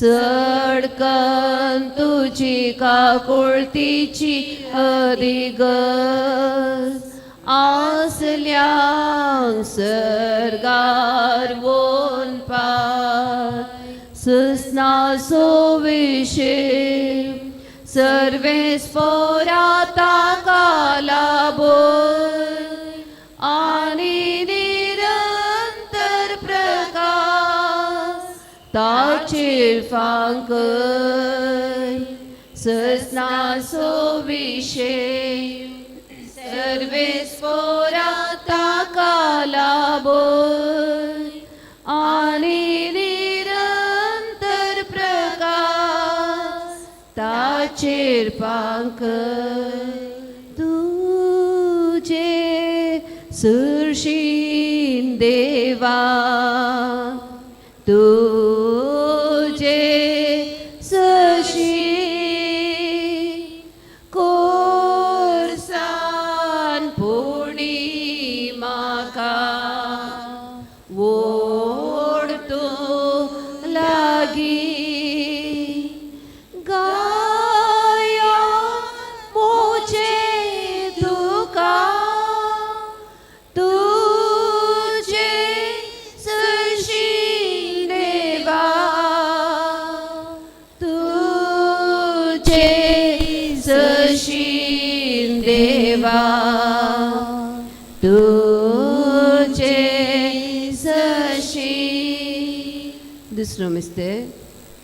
सडकन तुजी काकुळतीची अदिगज आसल्यांक सर्गार वोन पार सुसनासो विशे सर्वेस पोराता कालाबोल आनी निरंतर प्रकाश ताचेर फांकय ससनासो विशे सर्वेस पोराता कालाबोल आनी निरंतर प्रकाश ताचेर पांकय तुजे सुरशीन देवा तुजे सशी कोरसान पुणी म्हाका वोड तूं लागी गायो मोचे तुका तुजे सशी देवा तुजे सशी देवा तुजे सशी. दुसरो मिस्ते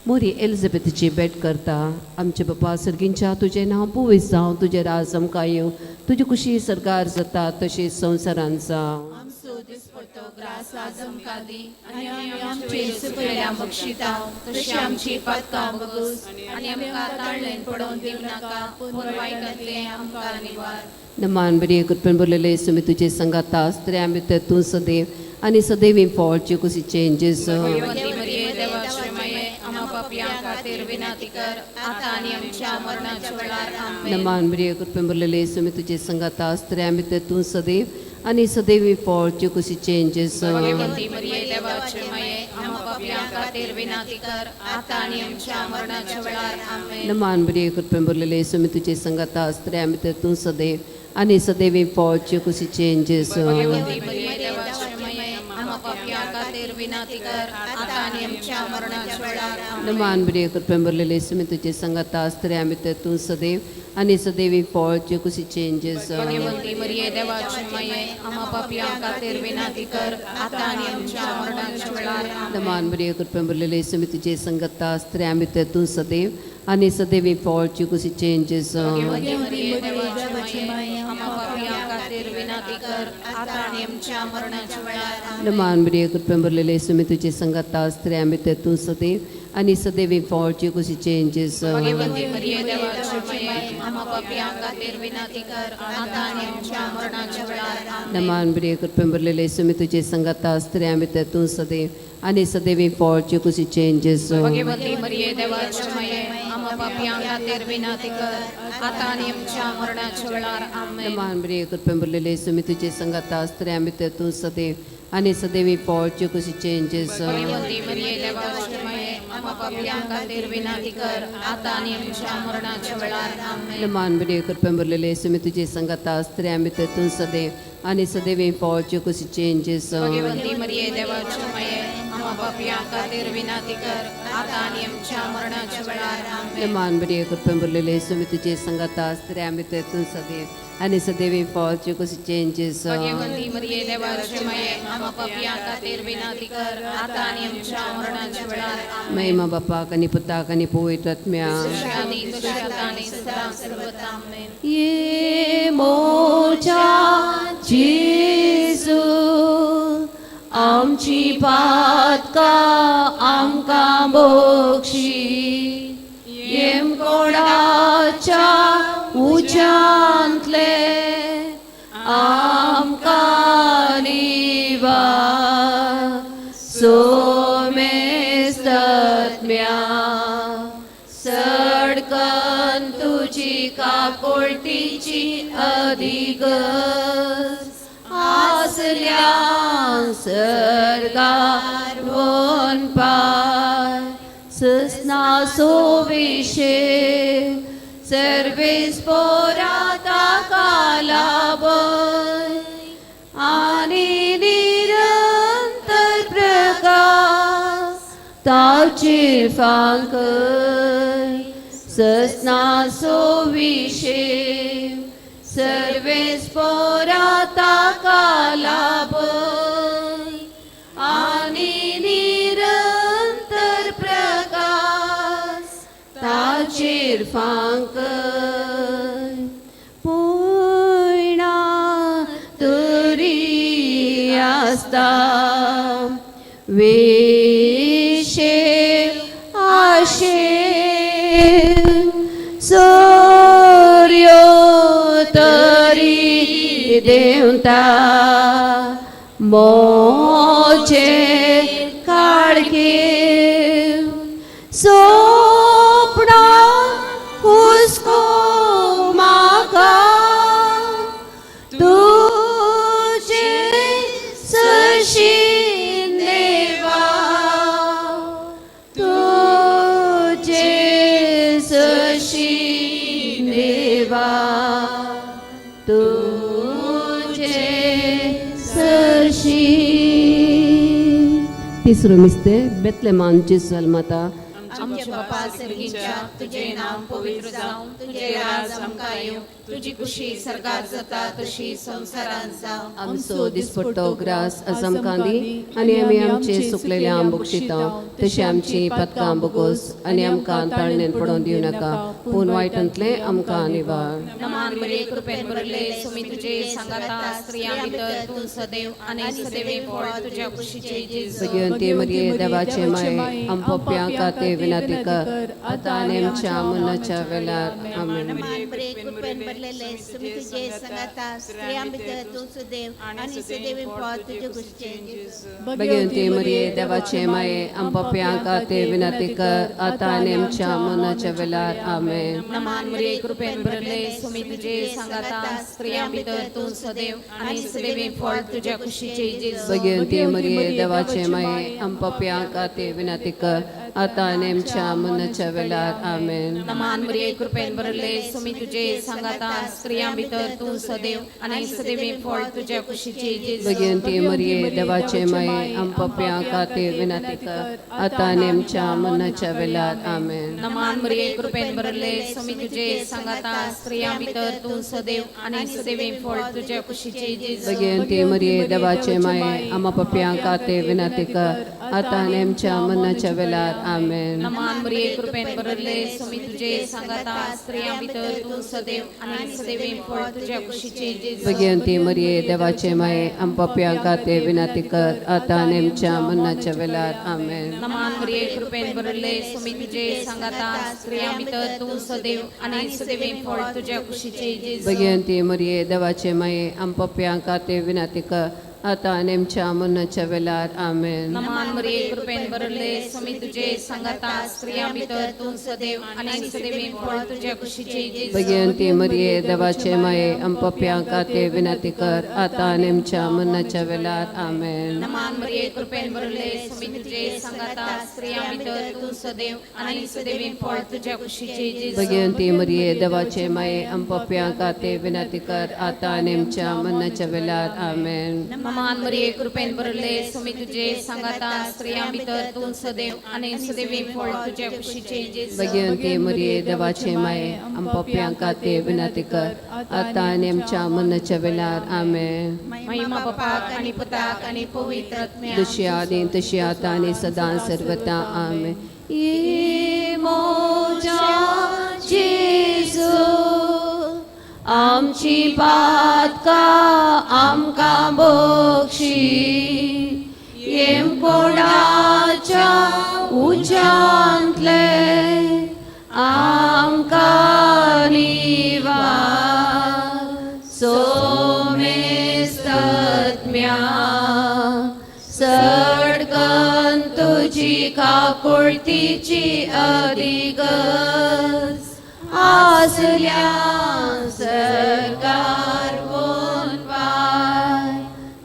मोरी एलिझाबेथीची भेट करता. आमचे बापा सर्गींच्या, तुजें नांव पुवीस जावं, तुजें राज आमकां येवं, तुजी खुशी सरकार जाता तशी संवसारान जावं. आमचो दिसपडतो ग्रास आज आमकां दी आनी आमी आमचे सुकयल्या बक्षिता तशी आमची पातकां बगूस आनी आमकां ताळलेन पडोवन दिवं नाका, पूण वायटांतलें आमकां निवार. नमान बरी कृपेन भरलेले, सुमी तुजे संगाता, स्त्रियां भितर तूं सदैव आनी सदैव फळचे कुशीचें जेजू. भगवंती मरिये, देवाचे माये, आम्हा पापयां खातीर विनंती कर, आता आनी आमच्या मरणाच्या वेळार. आमेन. नमान बरी कृपेन भरलेले, सुमी तुजे संगाता, स्त्रियां भितर तूं सदैव आनी सदैव फळचे कुशीचें जेजू. भगवंती मरिये, देवाचे माये, आम्हा पापयां खातीर विनंती कर, आता आनी आमच्या मरणाच्या वेळार. आमेन. नमान बरी कृपेन भरलेले, सुमी तुजे संगाता, स्त्रियां भितर तूं सदैव आनी सदैव फळचे कुशीचें जेजू. भगवंती मरिये, देवाचे माये, आम्हा पापयां खातीर विनंती कर, आता आनी आमच्या मरणाच्या वेळार. आमेन. नमान बरी कृपेन भरलेले, सुमी तुजे संगाता, स्त्रियां भितर तूं सदैव आनी सदैव फळचे कुशीचें जेजू. भगवंती मरिये, देवाचे माये, आम्हा पापयां खातीर विनंती कर, आता आनी आमच्या मरणाच्या वेळार. आमेन. नमान बरी कृपेन भरलेले, सुमी तुजे संगाता, स्त्रियां भितर तूं सदैव आनी सदैव फळचे कुशीचें जेजू. भगवंती मरिये, देवाचे माये, आम्हा पापयां खातीर विनंती कर, आता आनी आमच्या मरणाच्या वेळार. आमेन. नमान बरी कृपेन भरलेले, सुमी तुजे संगाता, स्त्रियां भितर तूं सदैव आनी सदैव फळचे कुशीचें जेजू. भगवंती मरिये, देवाचे माये, आम्हा पापयां खातीर विनंती कर, आता आनी आमच्या मरणाच्या वेळार. आमेन. नमान बरी कृपेन भरलेले, सुमी तुजे संगाता, स्त्रियां भितर तूं सदैव आनी सदैव फळचे कुशीचें जेजू. भगवंती मरिये, देवाचे माये, आम्हा पापयां खातीर विनंती कर, आता आनी आमच्या मरणाच्या वेळार. आमेन. नमान बरी कृपेन भरलेले, सुमी तुजे संगाता, स्त्रियां भितर तूं सदैव आनी सदैव फळचे कुशीचें जेजू. भगवंती मरिये, देवाचे माये, आम्हा पापयां खातीर विनंती कर, आता आनी आमच्या मरणाच्या वेळार. आमेन. नमान बरी कृपेन भरलेले, सुमी तुजे संगाता, स्त्रियां भितर तूं सदैव आनी सदैव फळचे कुशीचें जेजू. भगवंती मरिये, देवाचे माये, आम्हा पापयां खातीर विनंती कर, आता आनी आमच्या मरणाच्या वेळार. आमेन. नमान बरी कृपेन भरलेले, सुमी तुजे संगाता, स्त्रियां भितर तूं सदैव आनी सदैव फळचे कुशीचें जेजू. भगवंती मरिये, देवाचे माये, आम्हा पापयां खातीर विनंती कर, आता आनी आमच्या मरणाच्या वेळार. आमेन. महिमा बापाक आनी पुताक आनी पवित्र आत्म्या. जशी आदी तशी आता आणि सदा सर्वथा. आमेन. ये मोजा जेजू, आमची पातका आमकां बक्षी, येमकोडाच्या उज्यांतले आमकां निवार, सोमेस्तत्म्या सडकन तुजी काकुळतीची अधिगज आसल्या सर्गार वोन पार. सोविशे सर्वेस पोरा ताका लाभय आनी निरंतर प्रकाश ताचेर फांकय ससना सोविशे सर्वेस पोरा ताका लाभय आनी निरंतर प्रकाश ताचेर फांकय पयणा तरी आसता वेशे आशे सोर्यो तरी देवता मोचे काळखे सोपणा हुस्को म्हाका तुजे सशी देवा तुजे सशी देवा तुजे सशी तिसरो मिस्ते बेतलेमान जेजू माता. आमच्या बापा सर्गीच्या, तुझे नाव पवित्र जावं, तुझे राज आमकां येवं, तुजी खुशी सर्गात जाता तशी संवसारांत जावं. आमचो दिसपट्टो ग्रास आज आमकां दी आनी आमी आमचे सुकलेले आम बक्षिता तशी आमची पातकां बोगोस आनी आमकां ताळणेन पडोवन दिवं नाका पूण वायटांतलें आमकां निवार. नमान मरिये, कृपेन भरले, सुमी तुझे सांगाता, स्त्रियां भितर तूं सदैव आनी सदैव फळ तुझ्या कुशीचे जेजू. भगवंती मरिये, देवाचे माये, आम पोप्यां खातीर विनंती कर, आतां आनी आमच्या मरणाच्या वेळार. आमेन. मान बरे कृपेन भरलेले, सुमी तुझे संगाता, स्त्रियां भितर तूं सुदेव आनी सुदेवी फळ तुजे कुशीचे जेजू. भगवंती मरिये, देवाचे माये, आम पोप्यां खातीर विनंती कर, आतां आनी आमच्या मरणाच्या वेळार. आमेन. नमान मरिये, कृपेन भरले, सुमी तुझे सांगाता, स्त्रियां भितर तूं सदैव आनी सदैव फळ तुझ्या कुशीचे जेजू. भगवंती मरिये, देवाचे माये, आम पोप्यां खातीर विनंती कर, आतां आनी आमच्या मरणाच्या वेळार. आमेन. नमान मरिये, कृपेन भरले, सुमी तुझे सांगाता, स्त्रियां भितर तूं सदैव आनी सदैव फळ तुझ्या कुशीचे जेजू. भगवंती मरिये, देवाचे माये, आम पोप्यां खातीर विनंती कर, आतां आनी आमच्या मरणाच्या वेळार. आमेन. नमान मरिये, कृपेन भरले, सुमी तुझे सांगाता, स्त्रियां भितर तूं सदैव आनी सदैव फळ तुझ्या कुशीचे जेजू. भगवंती मरिये, देवाचे माये, आम पोप्यां खातीर विनंती कर, आतां आनी आमच्या मरणाच्या वेळार. आमेन. नमान मरिये, कृपेन भरले, सुमी तुझे सांगाता, स्त्रियां भितर तूं सदैव आनी सदैव फळ तुझ्या कुशीचे जेजू. भगवंती मरिये, देवाचे माये, आम पोप्यां खातीर विनंती कर, आतां आनी आमच्या मरणाच्या वेळार. आमेन. नमान मरिये, कृपेन भरले, सुमी तुझे सांगाता, स्त्रियां भितर तूं सदैव आनी सदैव फळ तुझ्या कुशीचे जेजू. भगवंती मरिये, देवाचे माये, आम पोप्यां खातीर विनंती कर, आतां आनी आमच्या मरणाच्या वेळार. आमेन. नमान मरिये, कृपेन भरले, सुमी तुझे सांगाता, स्त्रियां भितर तूं सदैव आनी सदैव फळ तुझ्या कुशीचे जेजू. भगवंती मरिये, देवाचे माये, आम पोप्यां खातीर विनंती कर, आतां आनी आमच्या मरणाच्या वेळार. आमेन. नमान मरिये, कृपेन भरले, सुमी तुझे सांगाता, स्त्रियां भितर तूं सदैव आनी सदैव फळ तुझ्या कुशीचे जेजू. भगवंती मरिये, देवाचे माये, आम पोप्यां खातीर विनंती कर, आतां आनी आमच्या मरणाच्या वेळार. आमेन. नमान मरिये, कृपेन भरले, सुमी तुझे सांगाता, स्त्रियां भितर तूं सदैव आनी सदैव फळ तुझ्या कुशीचे जेजू. भगवंती मरिये, देवाचे माये, आम पोप्यां खातीर विनंती कर, आतां आनी आमच्या मरणाच्या वेळार. आमेन. महिमा बापाक आणि पुताक आणि पवित्र आत्म्याक. तशी आदी तशी आता आणि सदा सर्वता. आमेन. ये मोजा जेजू, आमची पातका आमकां बक्षी, येमकोडाच्या उज्यांतले आमकां निवार. सोमेस्तत्म्या सडकन तुजी काकुळतीची अधिगज आसल्या सरकार पाय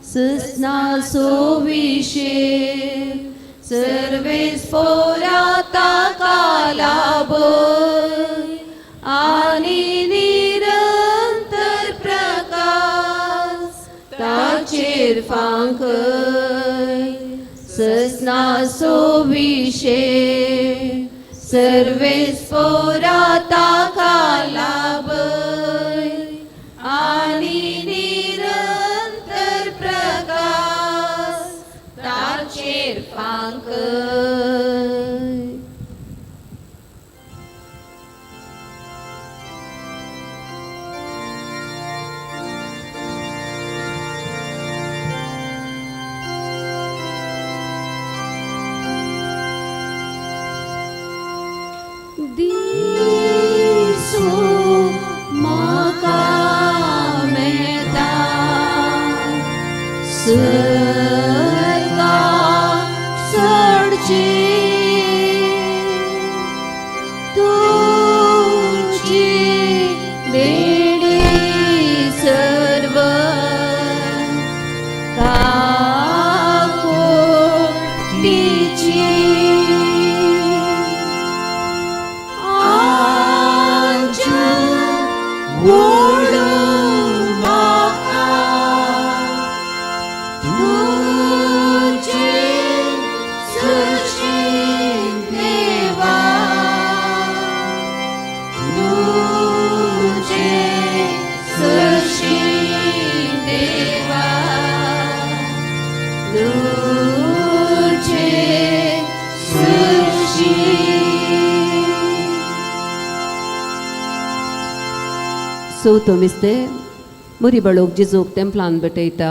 सुसना सुविशे सर्वेस पोरा ताका लाभय आनी निरंतर प्रकाश ताचेर फांकय सजनासो विशे सर्वेस पोरा ताका लाभय आनी निरंतर प्रकाश ताचेर फांकय. दिसू म्हाका मेळटा सर्गा चडची तुजी देणी सर्व काकुळटीची आज ओडूं म्हाका तुजे सरशीं देवा तुजे सरशीं देवा तुजे सरशीं. चवथो मिस्ते मरी बाळोक जेजूक तेंपलान भेटयता.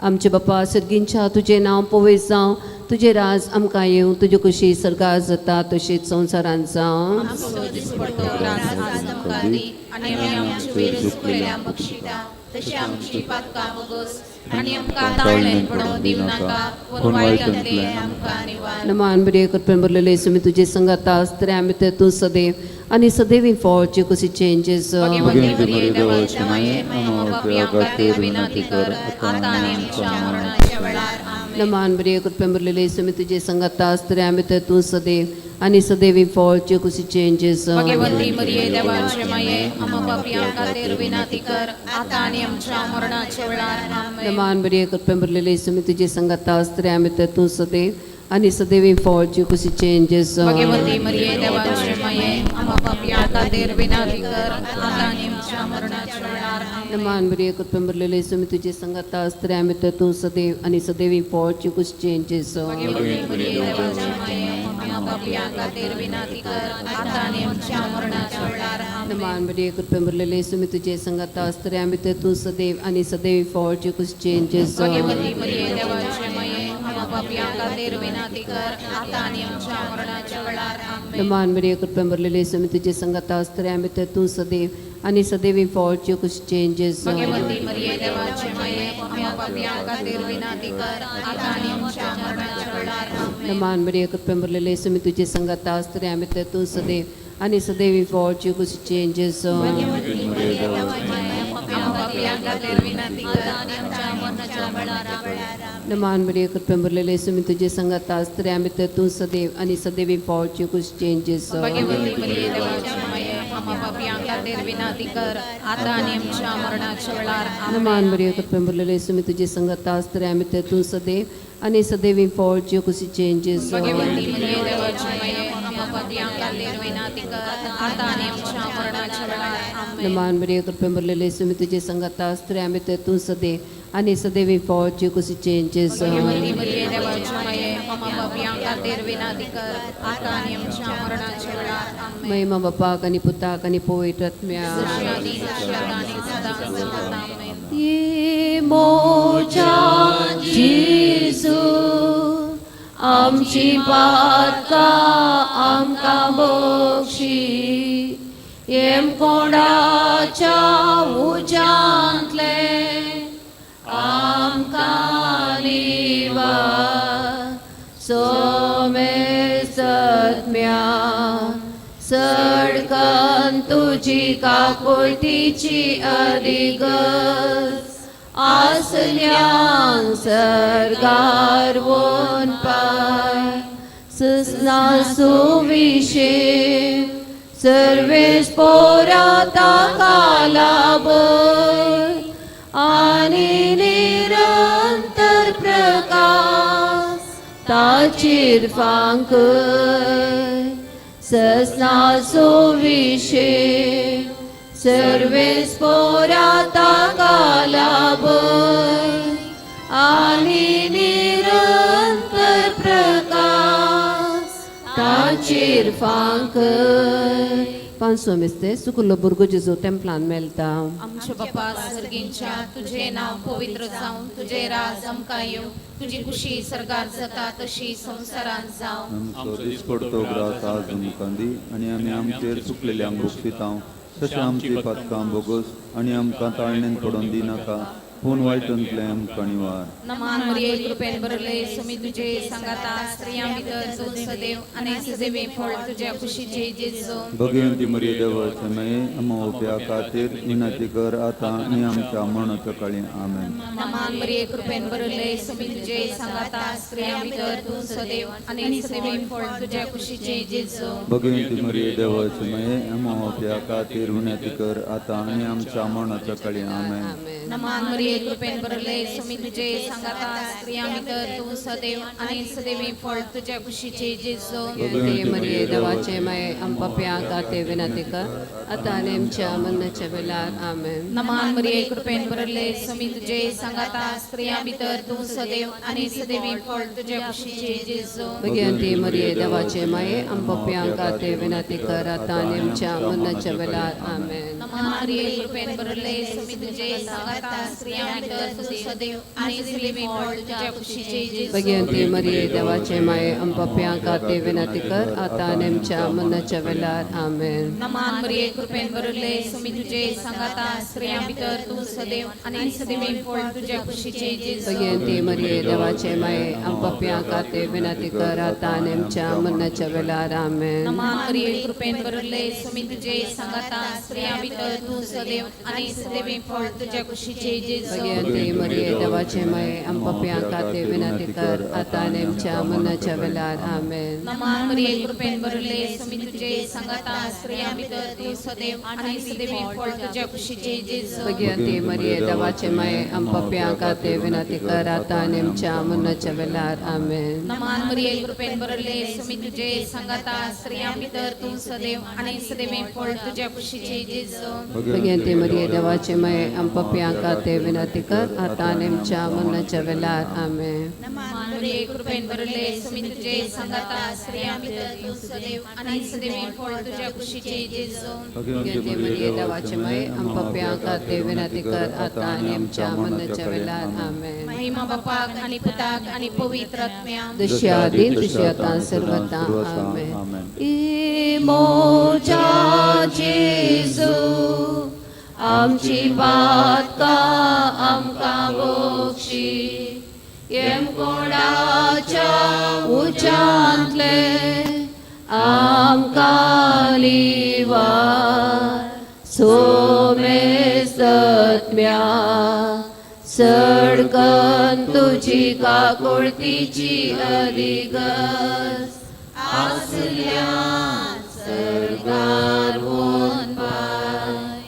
आमचे बापा सर्गींच्या तुजें नांव पवित्र जावं, तुजें राज आमकां येवं, तुजे कुशी सर्गार जाता तशीच संवसारांत जावं. आमचो दिसपट्टो ग्रास आज आमकां दी आनी आमी आमचे वयर चुकलेल्या बक्षिता तशी आमची पातकां बगस आनी आमकां ताळ्ळें पडोवंक दिवं नाका पूण वायटांतलें आमकां निवार. नमान बरे कृपेन भरलेले सुमी तुजे संगाता स्त्रियां भितर तूं सदैव आनी सदैवी फळ जे कुशीचें जेजू. भगवती मरिये देवाचे माये, आम्हा पापयां खातीर विनंती कर आतां आनी आमच्या मरणाच्या वेळार. आमेन. नमान बरे कृपेन भरलेले सुमी तुजे संगाता स्त्रियां भितर तूं सदैव आनी सदैवी फळ जे कुशीचें जेजू. भगवती मरिये देवाचे माये, आम्हा पापयां खातीर विनंती कर आतां आनी आमच्या मरणाच्या वेळार. आमेन. नमान बरे कृपेन भरलेले सुमी तुजे संगाता स्त्रियां भितर तूं सदैव आनी सदैवी फळ जे कुशीचें जेजू. भगवती मरिये देवाचे माये, आम्हा पापयां खातीर विनंती कर आतां आनी आमच्या मरणाच्या वेळार. आमेन. नमान बरे कृपेन भरलेले सुमी तुजे संगाता स्त्रियां भितर तूं सदैव आनी सदैवी फळ जे कुशीचें जेजू. भगवती मरिये देवाचे माये, आम्हा पापयां खातीर विनंती कर आतां आनी आमच्या मरणाच्या वेळार. आमेन. नमान बरे कृपेन भरलेले सुमी तुजे संगाता स्त्रियां भितर तूं सदैव आनी सदैव फळ जे कुशीचें जेजू. भगवती मरिये देवाचे माये, आम्हा पापयां खातीर विनंती कर आतां आनी आमच्या मरणाच्या वेळार. आमेन. नमान बरे कृपेन भरलेले सुमी तुजे संगाता स्त्रियां भितर तूं सदैव आनी सदैवी फळ जे कुशीचें जेजू. भगवती मरिये देवाचे माये, आम्हा पापयां खातीर विनंती कर आतां आनी आमच्या मरणाच्या वेळार. आमेन. नमान बरे कृपेन भरलेले सुमी तुजे संगाता स्त्रियां भितर तूं सदैव आनी सदैवी फळ जे कुशीचें जेजू. आम्हा पापयां खातीर विनंती कर आनी आमच्या मरणाच्या वेळार. आमेन. नमान बरे कृपेन भरलेले सुमी तुजे संगाता स्त्रियां भितर तूं सदैव आनी सदैवी फळ जे कुशीचें जेजू. भगवती मरिये देवाचे माये, आम्हा पापयां खातीर विनंती कर आतां आनी आमच्या मरणाच्या वेळार. आमेन. नमान बरे कृपेन भरलेले सुमी तुजे संगाता स्त्रियां भितर तूं सदैव आनी सदैवी फळ जे कुशीचें जेजू. भगवती मरिये देवाचे माये, आम्हा पापयां खातीर विनंती कर आतां आनी आमच्या मरणाच्या वेळार. आमेन. नमान बरे कृपेन भरलेले सुमी तुजे संगाता स्त्रियां भितर तूं सदैव आनी सदैवी फळ जे कुशीचें जेजू. भगवती मरिये देवाचे माये, आम्हा पापयां खातीर विनंती कर आतां आनी आमच्या मरणाच्या वेळार. आमेन. महिमा बापाक आनी पुताक आनी पवित्र आत्म्याक. जशी आदी तशी आतां आनी सदां सर्वदा. आमेन. ये मोजा जेजू आमची पातकां आमकां बक्षी येम कोणाच्या उज्यांतले आमकां निवार सोमेसत्म्या सडकन तुजी काकुळटीची अरिगस आसल्यान सर्गार वोन पाय ससना सुविशे सर्वेस पोरा ताका लाभय आनी निरंतर प्रकाश ताचेर फांकय ससना सुविशे सर्वेस पोरा ताका लाभय आनी निरंतर प्रकाश ताचेर फांकय. पांचसो मिस्ते सुकुल्लो भुरगो जेजू तेंपलान मेळटा. आमच्या बापा सर्गींच्या, तुझे नाव पवित्र जावं, तुझे राज आमकां येवं, तुजी खुशी सर्गार जाता तशी संवसारांत जावं. आमचो दिसपडतो ग्रास आज आमकां दी आनी आमी आमचेर चुकलेल्यांक बक्षितांव तशें आमची पातकां बोगस आनी आमकां ताळणेन पडोवन दिनाका, पूण वायटांतलें आमकां निवार. नमान मरिये, कृपेन भरले, सुमी तुझे सांगाता, स्त्रियां भितर तूं सदैव आनी सदैवी फळ तुझ्या कुशीचे जेजू. भगवंती मरिये देवाचे माये, आम्हा उप्या खातीर विनंती कर आतां आनी आमच्या मरणाच्या काळी. आमेन. नमान मरिये, कृपेन भरले, सुमी तुझे सांगाता, स्त्रियां भितर तूं सदैव आनी सदैवी फळ तुझ्या कुशीचे जेजू. भगवंती मरिये देवाचे माये, आम्हा उप्या खातीर विनंती कर आतां आनी आमच्या मरणाच्या काळी. आमेन. आमेन. नमान मरिये, कृपेन भरले, सुमी तुझे सांगाता, स्त्रियां भितर तूं सदैव आनी सदैवी फळ तुझ्या कुशीचे जेजू. भगवंती मरिये देवाचे माये, आमकां पाप्यां खातीर विनंती कर आतां आनी आमच्या मरणाच्या वेळार. आमेन. नमान मरिये, कृपेन भरले, सुमी तुझे सांगाता, स्त्रियां भितर तूं सदैव आनी सदैवी फळ तुझ्या कुशीचे जेजू. भगवंती मरिये देवाचे माये, आमकां पाप्यां खातीर विनंती कर आतां आनी आमच्या मरणाच्या वेळार. आमेन. नमान मरिये, कृपेन भरले, सुमी तुझे सांगाता, स्त्रियां भितर तूं सदैव आनी सदैवी फळ तुझ्या कुशीचे जेजू. भगवंती मरिये देवाचे माये, आमकां पाप्यां खातीर विनंती कर आतां आनी आमच्या मरणाच्या वेळार. आमेन. नमान मरिये, कृपेन भरले, सुमी तुझे सांगाता, स्त्रियां भितर तूं सदैव आनी सदैवी फळ तुझ्या कुशीचे जेजू. भगवंती मरिये देवाचे माये, आमकां पाप्यां खातीर विनंती कर आतां आनी आमच्या मरणाच्या वेळार. आमेन. नमान मरिये, कृपेन भरले, सुमी तुझे सांगाता, स्त्रियां भितर तूं सदैव आनी सदैवी फळ तुझ्या कुशीचे जेजू. भगवंती मरिये देवाचे माये, आमकां पाप्यां खातीर विनंती कर आतां आनी आमच्या मरणाच्या वेळार. आमेन. नमान मरिये, कृपेन भरले, सुमी तुझे सांगाता, स्त्रियां भितर तूं सदैव आनी सदैवी फळ तुझ्या कुशीचे जेजू. भगवंती मरिये देवाचे माये, आमकां पाप्यां खातीर विनंती कर आतां आनी आमच्या मरणाच्या वेळार. आमेन. नमान मरिये, कृपेन भरले, सुमी तुझे सांगाता, स्त्रियां भितर तूं सदैव आनी सदैवी फळ तुझ्या कुशीचे जेजू. भगवंती मरिये देवाचे माये, आमकां पाप्यां खातीर विनंती कर आतां आनी आमच्या मरणाच्या वेळार. आमेन. नमान मरिये, कृपेन भरले, सुमी तुझे सांगाता, स्त्रियां भितर तूं सदैव आनी सदैवी फळ तुझ्या कुशीचे जेजू. भगवंती मरिये देवाचे माये, आमकां पाप्यां खातीर विनंती कर आतां आनी आमच्या मरणाच्या वेळार. आमेन. महिमा बापाक आनी पुताक आनी पवित्र आत्म्याक. जशी आदी तशी आतां सर्वता. आमेन. इमोजा जेजू, आमची पातकां आमकां बक्षी, येमकोंडाच्या उच्चांतले आमकां लिवार, सोमेस्तत्म्या सडकन तुजी काकुळतीची अदिगस आसल्या सर्गार वोन.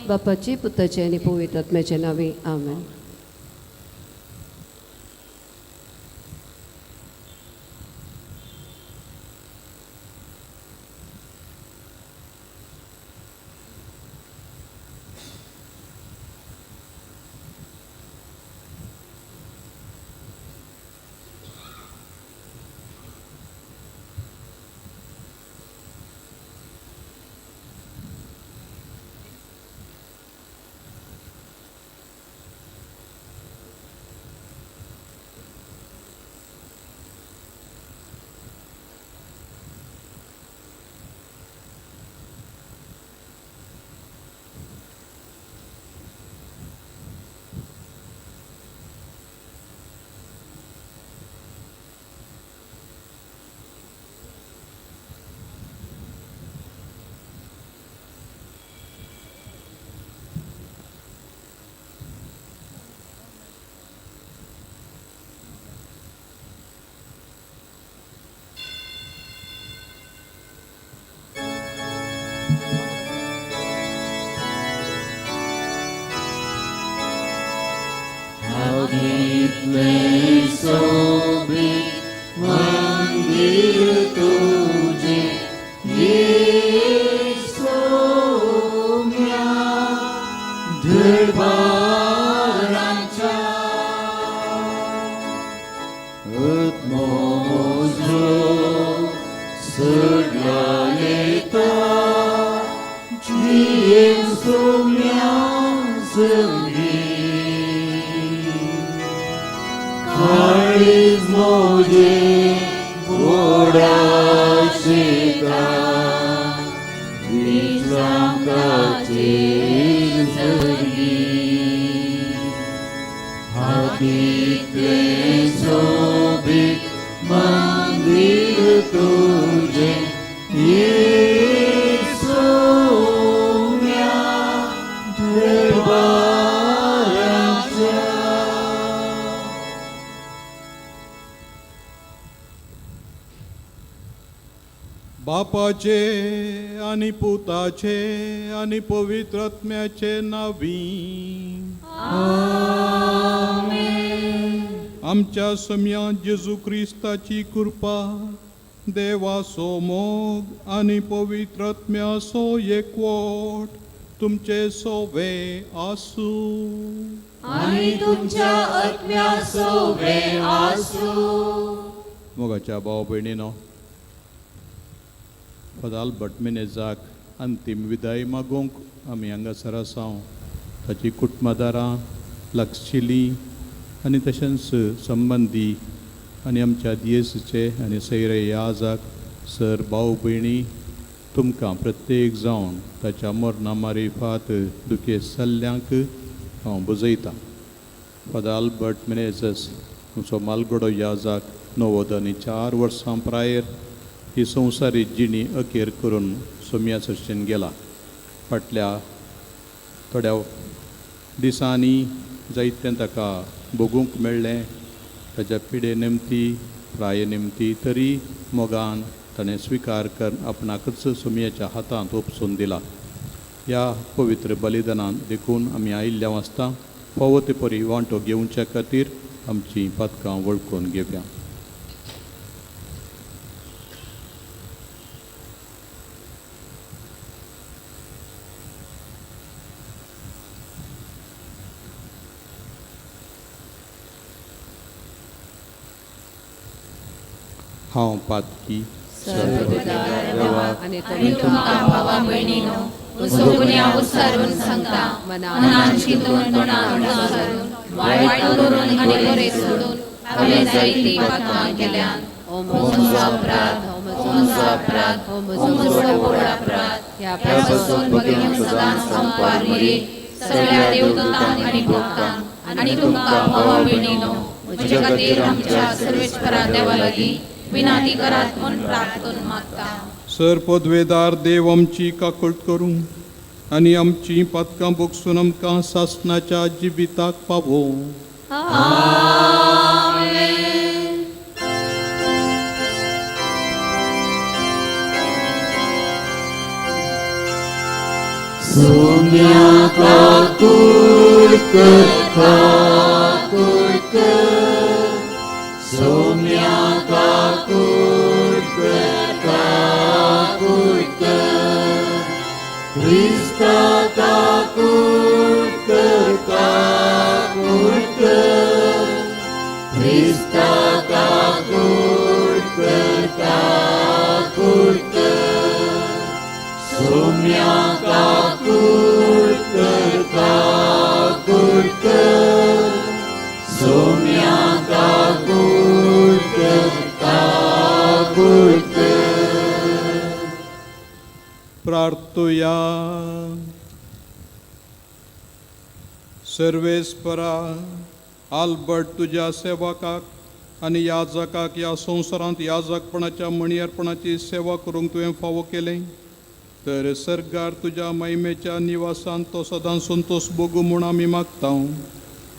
बापाची, पुताची आनी पवित्र आत्म्याच्या नांवी. आमेन. तुजें ये सोम्या दरबाराच्या आत्मो म्हजो सगळ्या जियेन सोम्या संगी काळीज म्हजें व्हडा शेता दिसांकाचेर जगी हातीतलें सोबीत मंदीर तुजें ये सोम्या दरबाराच्या. बापाचे आनी पुताचे आनी पवित्र आत्म्याचे नावी आमच्या सम्या जेजू क्रिस्ताची कृपा, देवाचो मोग आनी पवित्र आत्म्याचो एकवट तुमचे सोवे आसूं. आनी तुमच्या आत्म्या सोवे आसूं. मोगाच्या भाव भयणीनो, फादर आल्बर्ट मिनेजाक अंतीम विदाय मागूंक आमी हांगासर आसा. ताची कुटुंबदारां, लागशिल्लीं आनी तशेंच संबंदी आनी आमच्या दियेसीचे आनी सैरे याजाक सर भाव भयणी, तुमकां प्रत्येक जावन ताच्या मरणा मारिफात दुखेस्त जाल्ल्यांक हांव बुजयतां. फादर आल्बर्ट मिनेजस आमचो मालगडो याजाक 94 वर्सां प्रायेर ही संवसारी जिणी अखेर करून सोम्या सश्टेन गेला. फाटल्या थोड्या दिसांनी जायतें ताका भोगूंक मेळ्ळें. ताच्या पिडे निमती, प्राये निमती, तरी मोगान ताणें स्विकार कर आपणाकच सोमयाच्या हातांत ओपसून दिला. ह्या पवित्र बलिदानान देखून आमी आयिल्ल्या वाचता फावो ते परी वांटो घेवच्या खातीर आमचीं पातकां वळखून घेवया. हांव पातकी. आनी आनी तुमकां भावा भयणीनो, म्हजो गुन्यांव उसारून सांगता, मनान चिंतून तोंडान उसारून, वायट करून आनी बरें सोडून हांवें जायतीं पातकां केल्यान. ओ म्हजो अपराध, ओ म्हजो अपराध, ओ ओ म्हजो व्हड अपराध. ह्या ह्या पासून भगिनी सदांच संपार मरी सगळ्या देवदूतांक आनी भक्तांक आनी तुमकां भावा भयणीनो, म्हजे खातीर आमच्या सर्वेस्परा देवा लागीं विनंती करात म्हूण प्रार्थना मागता. सर पदवेदार देव आमची काकूट करूं आनी आमची पातकां भोगसून आमकां सासणाच्या जिविताक पावोवं. आमेन. सोम्या काकूट कर, काकूट कर, सोम्या काकूट कर, काकूट कर, क्रिस्ता काकूट कर, काकूट कर, क्रिस्ता काकूट कर, काकूट कर, सोम्या काकूट कर, काकूट कर, सोम्या काकूट कर, काकूट कर. प्रार्थुया. सर्वेस्परा, आल्बर्ट तुज्या सेवकाक आनी याजकाक ह्या संवसारांत याजकपणाच्या मणियर्पणाची सेवा करूंक तुवें फावो केलें, तर सर्गार तुज्या महिमेच्या निवासान तो सदां संतोश भोगूं म्हूण आमी मागता.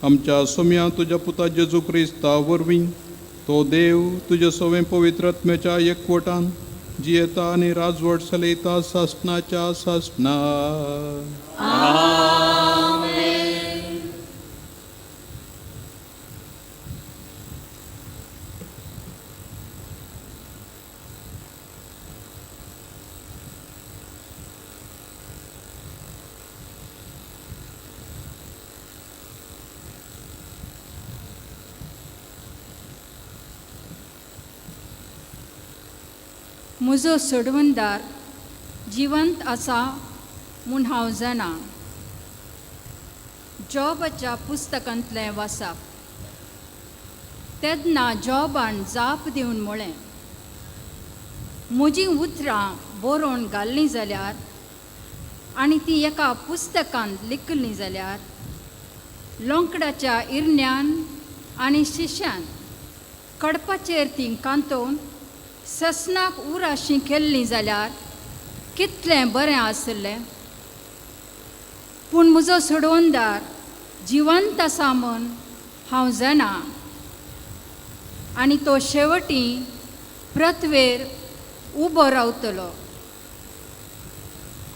आमच्या सोम्या तुज्या पुता जेजू क्रिस्ता वरवीं, तो देव तुज्या सवें पवित्र आत्म्याच्या एकवटान जियेता आनी राजवट चलयता सासणाच्या सासणा. आमेन. म्हजो सोडवणदार जिवंत आसा म्हूण हांव जाणा. जॉबाच्या पुस्तकांतलें वाचप. तेन्ना जॉबान जाप दिवन म्हळें, म्हजीं उतरां बरोवन घाल्लीं जाल्यार आनी ती एका पुस्तकांत लिखलीं जाल्यार लोंकडाच्या इरण्यान आनी शिश्यान कडपाचेर तीं कांतोवन ससनाक उराशी केल्लीं जाल्यार कितलें बरें आसलें. पूण म्हजो सोडवणदार जिवंत आसा म्हूण हांव जाणा आनी तो शेवटी पृथ्वेर उबो रावतलो.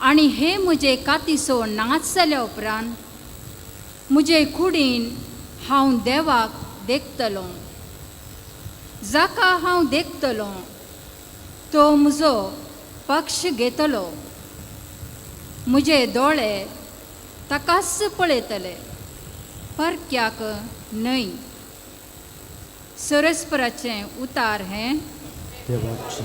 आनी हे म्हजे कातीसो नाच जाल्या उपरांत म्हजे कुडीन हांव देवाक देखतलो. जाका हांव देखतलो तो म्हजो पक्ष घेतलो. म्हजे दोळे ताकाच पळयतले, परक्याक न्हय. सरस्पराचें उतार हें. देवाची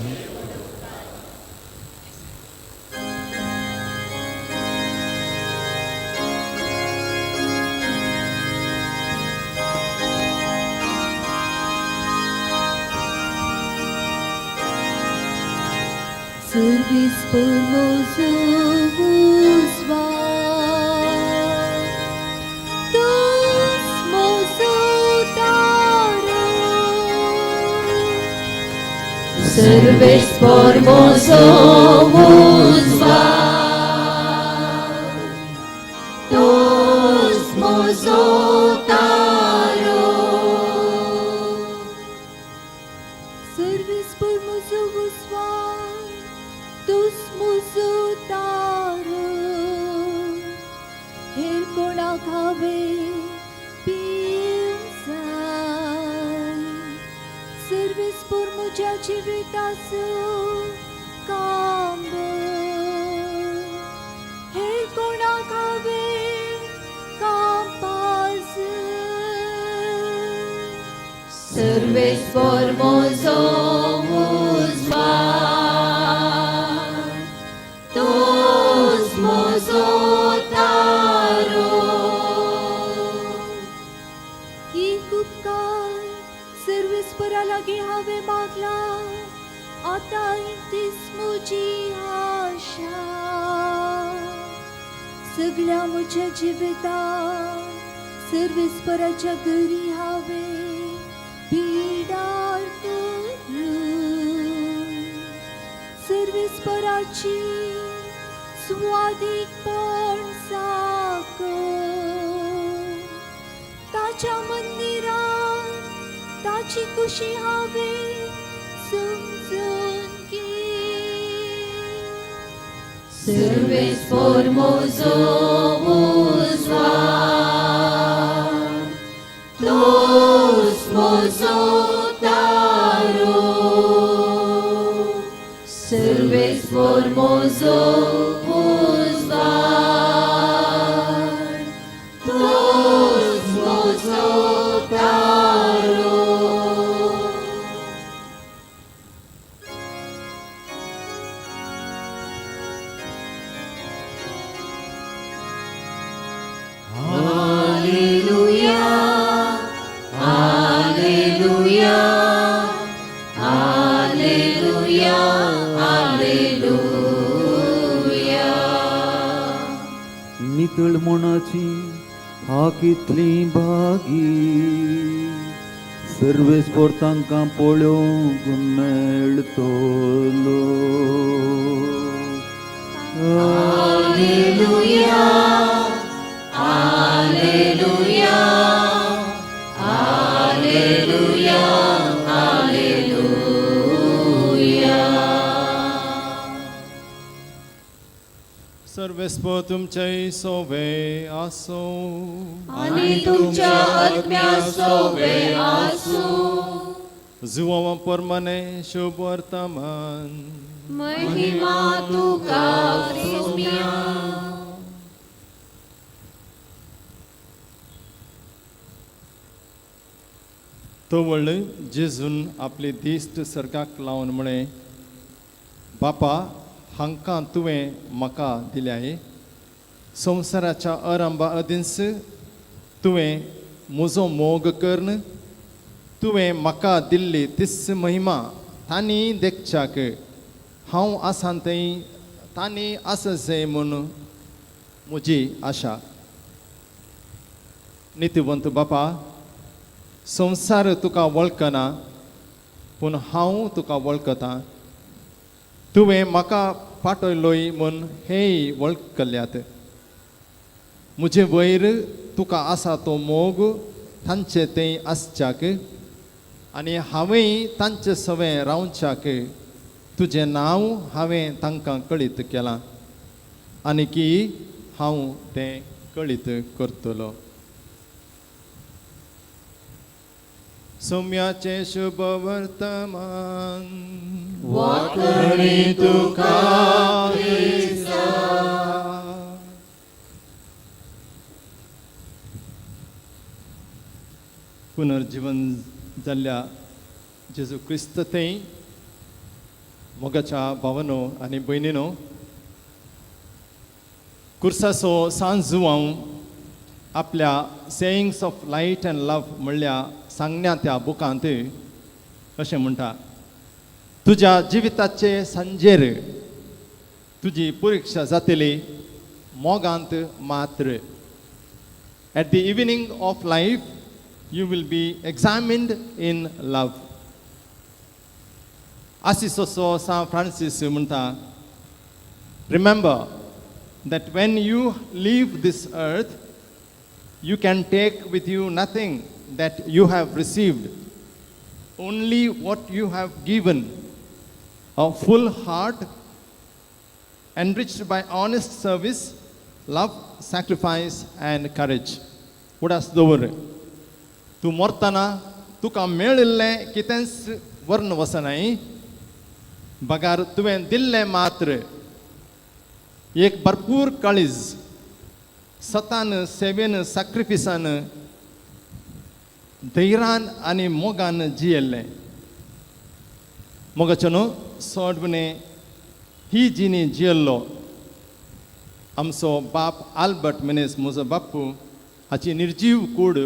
Servis formoso vos tus mozo taro. Servis formoso vos tus mozo taro. Servis formoso vos tus mozo taro. हेर कोणाक हांवें पिवंक जाय. सर्वीस पोर म्हज्या जिविताचो कांबो. हेर कोणाक हांवें कांपास. Servis formoso vos tus mozo taro. एक उपकार सर्वेस्परा लागीं हांवें मागला, आतां तीच म्हजी आशा. सगळ्या म्हज्या जिवितांत सर्वेस्पराच्या घरी हांवें बिडार करून सर्वेस्पराची स्वादीकपण साकर ताच्या मंदिरात ताची खुशी हांवें समजून घे. Servis formoso vos tus mozo taro. Servis formoso vos tus mozo taro. Alleluia, Alleluia, Alleluia, Alleluia. नितळ मनाची हा कितली भागी, सर्वेस्पोर तांकां पळोवंक मेळटलो. Alleluia, Alleluia, Alleluia, Alleluia. सर्वेस्पोर तुमचे सोवे आसो. आनी तुमच्या आत्म्या सोवे आसूं. जुवां परमाने शुभ वर्तमान. महिमा तुका क्रिस्मिया. तवळ जेजून आपली दिश्ट सर्गाक लावन म्हळें, बापा, हांकां तुवें म्हाका दिल्याय. संवसाराच्या अरंबा अदींच तुवें म्हजो मोग करून तुवें म्हाका दिल्ली तीच महिमा तांणी देखच्याक हांव आसा थंय तांणी आसा जाय म्हूण म्हजी आशा. नितीवंत बापा, संवसार तुका वळखना, पूण हांव तुका वळखतां. तुवें म्हाका पाठयलोय म्हूण हेय वळखल्यात. म्हजे वयर तुका आसा तो मोग तांचे थंय आसच्याक आनी हांवेंय तांचे सवें रावच्याक तुजें नांव हांवें तांकां कळीत केलां आनी की हांव तें कळीत करतलो. सौम्याचें शुभ वर्तमान. वाखणी तुका. पुनर्जीवन जाल्ल्या जेजू क्रिस्त थंय मोगाच्या भावानो आनी भयणीनो, कुर्साचो सांज जुवांव आपल्या Sayings of Light and Love म्हणल्या सांगण्या त्या बुकांत अशें म्हणटा, तुज्या जिविताचे सांजेर तुजी परिक्षा जातली मोगांत मात्र. At the evening of life you will be examined in love. आसिसोसो San Francis म्हणटा, remember that when you leave this earth, you can take with you nothing that you have received, only what you have given. A full heart, enriched by honest service, love, sacrifice, and courage. उडास दवर, तूं मरतना तुका मेळिल्लें कितेंच व्हरून वचनाय, बगार तुवें दिल्लें मात्र. एक भरपूर काळीज, सतान, सेवेन, साक्रिफिसान, धैर्यान आनी मोगान जियेल्लें. मोगाचो न्हू सोडणे ही जिणी जियेल्लो आमचो बाप आल्बर्ट मिनेज, म्हजो बाप्पू, हाची निर्जीव कूड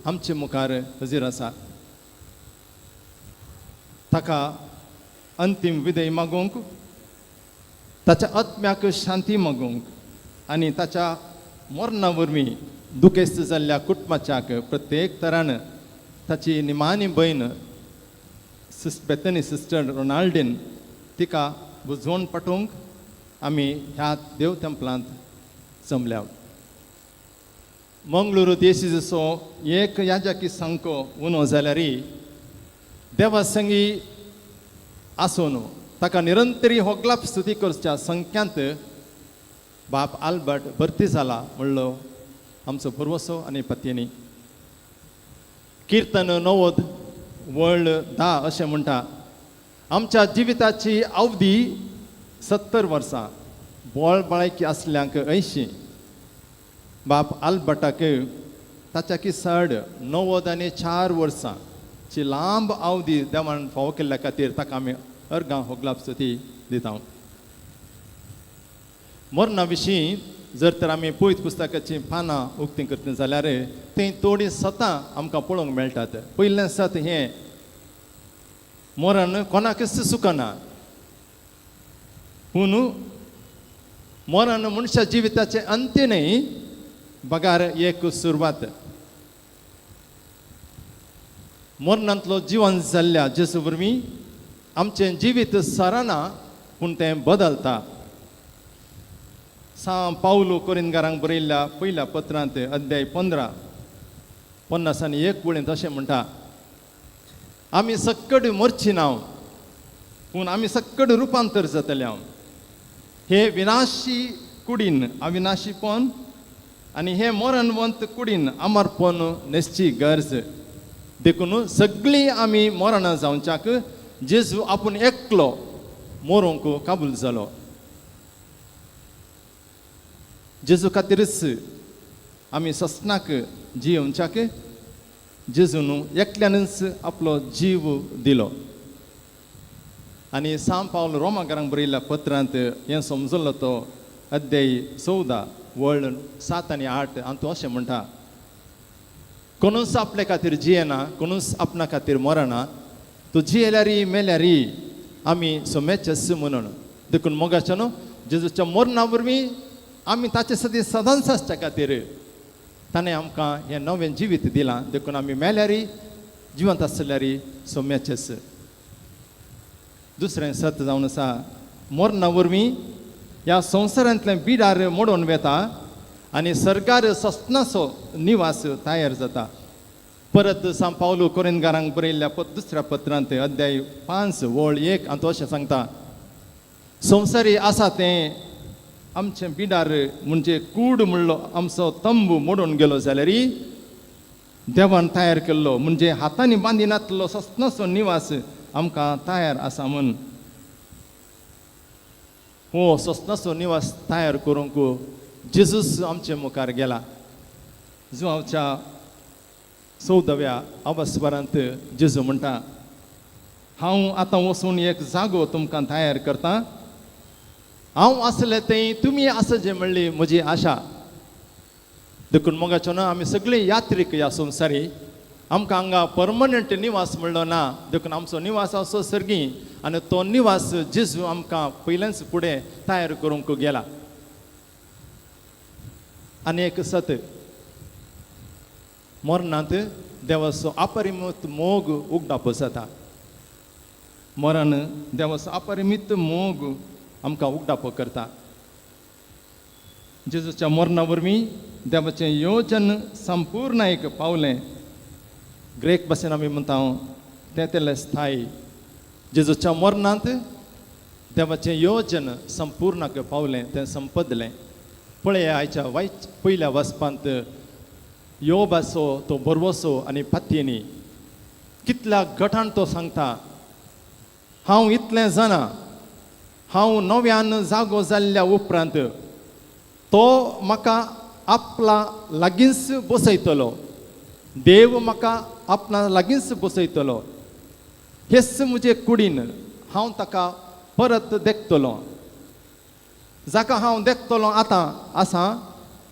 आमचे मुखार हजीर आसा. ताका अंतीम विदय मागूंक, ताच्या आत्म्याक शांती मागूंक आनी ताच्या मरणा वरवीं दुखेस्त जाल्ल्या कुटुंबाच्याक प्रत्येक तरान ताची निमाणी भयण बेतनी सिस्टर रोनाल्डीन तिका बुजवण पाठोवंक आमी ह्या देव तेंपलांत जमल्या. मंगळुरू देशीचो एक याजाकी सांको उनो जाल्यार देवा संगी आसून ताका निरंतरी होगलाप स्तुती करच्या संख्यांत बाप आल्बर्ट भरती जाला म्हणलो आमचो पुर्वसो आनी पत्यनी. किर्तन 90 वळ 10 अशें म्हणटा, आमच्या जिविताची अवधी 70 वर्सां, बोळ बळायकी आसल्यांक 80. बाप आल्बर्टाक ताच्या चड 94 वर्सां ची लांब अवधी देवान फावो केल्ल्या खातीर ताका आमी अर्गां होगलाप स्तुती दिता. मरणा विशीं जर तर आमी पयत पुस्तकाचीं पानां उक्तीं करता जाल्यार थंय थोडीं सतां आमकां पळोवंक मेळटात. पयलें सत हें, मरण कोणाकच सुकना, पूण मरण मनशा जिविताचें अंत्य न्हय, बगार एक सुरवात. मरणांतलो जिवन जाल्ल्या जेजू वरवीं आमचें जिवीत सरना, पूण तें बदलता. सां पावलो कोरिनगारांक बरयल्ल्या पयल्या पत्रांत अध्याय 15 51 वळींत अशें म्हणटा, आमी सक्कड मरची ना, पूण आमी सक्कड रुपांतर जातले. हे विनाशी कुडीन अविनाशीपण आनी हे मरणवंत कुडीन अमरपण न्हेसची गरज. देखून सगळीं आमी मरणां जावच्याक जेजू आपूण एकलो मरोंक काबूल जालो. जेजू खातीरच आमी ससनाक जियोवच्याक जेजून एकल्यानच आपलो जीव दिलो. आनी सांव पावल रोमाकारांक बरयल्ल्या पत्रांत हें समजलो तो अध्याय 14 वळ 7 आनी 8 हातूंत अशें म्हणटा, कोणूच आपले खातीर जियेना, कोणूच आपणा खातीर मरना, तूं जियेल्यारी मेल्यारी आमी सोम्याचेच म्हणून. देखून मोगाचें न्हू जेजूच्या मरणा वरवीं आमी ताचे सदी सदांच आसच्या खातीर ताणें आमकां हें नवें जिवीत दिलां. देखून आमी मेल्यारी जिवंत आसल्यारी सोम्याचेच. दुसरें सत जावन आसा, मरणा वरवीं ह्या संवसारांतलें बिडार मोडून वेता आनी सरकार सस्नाचो निवास तयार जाता. परत सांव पावलू कोरिंदगारांक बरयल्ल्या दुसऱ्या पत्रांत अध्याय 5 वळ 1 हातूंत अशें सांगता, संवसारी आसा तें आमचें बिडार म्हणजे कूड म्हणलो आमचो तंबू मोडून गेलो जाल्यार देवान तयार केल्लो म्हणजे हातांनी बांदिनातलो सस्नाचो निवास आमकां तयार आसा म्हूण. हो सस्नाचो निवास तयार करूंक जेजूस आमचे मुखार गेला. जुवाच्या 14व्या अवस्वरांत जेजू म्हणटा, हांव आतां वचून एक जागो तुमकां तयार करता, हांव आसलें थंय तुमी आसचें म्हणली म्हजी आशा. देखून मोगाचो न्हू आमी सगळीं यात्रीक ह्या संवसारी, आमकां हांगा परमनंट निवास म्हणलो ना, देखून आमचो निवास आसो सर्गी आनी तो निवास जेजू आमकां पयलेंच फुडें तयार करूंक गेला. आनी एक सत, मरणांत देवाचो अपरिमीत मोग उगडाप जाता. मरण देवाचो अपरिमीत मोग आमकां उगडाप करता. जेजूच्या मरणा वरवीं देवाचें योजन संपूर्ण एक पावलें. ग्रेक भाशेन आमी म्हणटा तें तेलें स्थायी. जेजूच्या मरणांत देवाचें योजन संपूर्णाक पावलें, तें संपदलें. पळया आयच्या वायच पयल्या वाचपांत योबाचो तो बरवसो आनी पातयेनी कितल्या गटान तो सांगता, हांव इतलें जाणा, हांव नव्यान जागो जाल्ल्या उपरांत तो म्हाका आपला लागींच बसयतलो, देव म्हाका आपणा लागींच बसयतलो, हेच म्हजे कुडीन हांव ताका परत देखतलो, जाका हांव देखतलो आतां आसा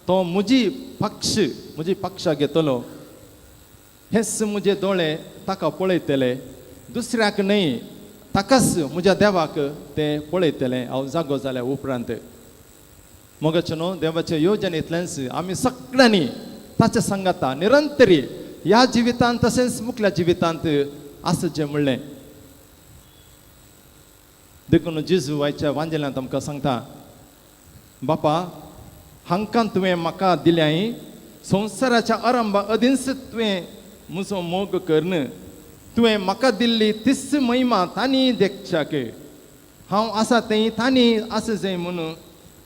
तो म्हजी पक्ष म्हजी पक्षा घेतलो, हेच म्हजे दोळे ताका पळयतले, दुसऱ्याक न्हय ताकाच म्हज्या देवाक ते पळयतले हांव जागो जाल्या उपरांत. मोगाचें न्हू देवाचें योजन इतलेंच आमी सगळ्यांनी ताच्या सांगाता निरंतरी ह्या जिवितांत तशेंच मुखल्या जिवितांत आसचें म्हणलें. देखून जेजू आयच्या वांजेलांत आमकां सांगता, बापा हांकां तुवें म्हाका दिल्याय, संवसाराच्या आरंभा अदींच तुवें म्हजो मोग करून तुवें म्हाका दिल्ली तीच महिमा तांणी देखच्याक हांव आसा थंय तांणी आसा जाय म्हणून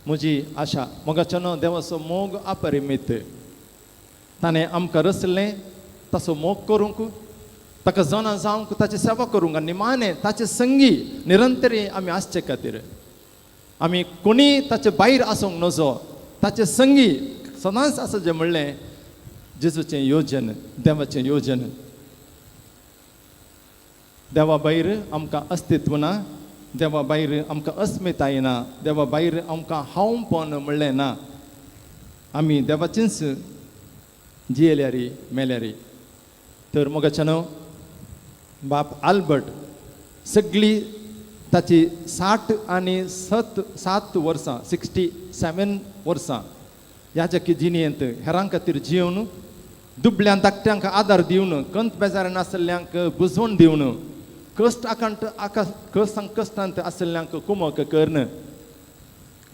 म्हजी आशा. मोगाचो न्हू देवाचो मोग अपरिमीत, ताणें आमकां रचलें ताचो मोग करूंक, ताका जाणा जावंक, ताची सेवा करूंक आनी निमाणें ताचे संगी निरंतरी आमी आसचे खातीर. आमी कोणीय ताचे भायर आसूंक नजो, ताचे संगी सदांच आसा जें म्हणलें जेजूचें योजन, देवाचें योजन. देवा भायर आमकां अस्तित्व ना, देवा भायर आमकां अस्मिताय ना, देवा भायर आमकां हांवपण म्हणलें ना. आमी देवाचेंच जियेल्यारी मेल्यारी. तर मोगाचें न्हू बाप आल्बर्ट सगळी ताची 60 आनी 7 वर्सां 67 वर्सां ह्या जाकी जिणेंत हेरां खातीर जिवन दुबळ्यां धाकट्यांक आदार दिवन, कंत बेजारान आशिल्ल्यांक बुजवण दिवन, कश्ट आकांत आका संकश्टांत आशिल्ल्यांक कुमक करून,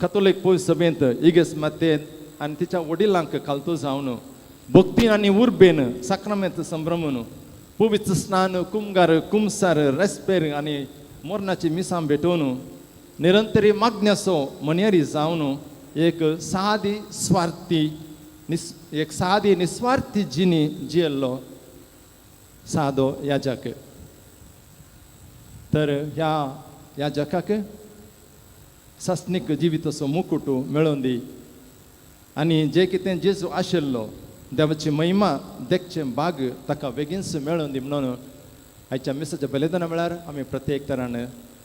कथोलीक पयस सभेंत इगेस मातेन आनी तिच्या वडिलांक खालतो जावन भक्ती आनी उर्बेन साक्रामेंत संभ्रमून पवित्र स्नान कुमगार कुमसार रेस्पेर आनी मरणाची मिसां भेटोवन निरंतरी मागण्याचो मनेरी जावन एक सादी स्वार्थी एक सादी निस्वार्थी जिणी जियेल्लो सादो याजक. तर ह्या याजकाक सासणीक जिविताचो मुकुट मेळोवन दी आनी जे कितें जेजू आशिल्लो देवाची महिमा देखचें भाग ताका बेगीनच मेळोवन दी म्हणून आयच्या मिसाच्या बलिदाना वेळार आमी प्रत्येक तरान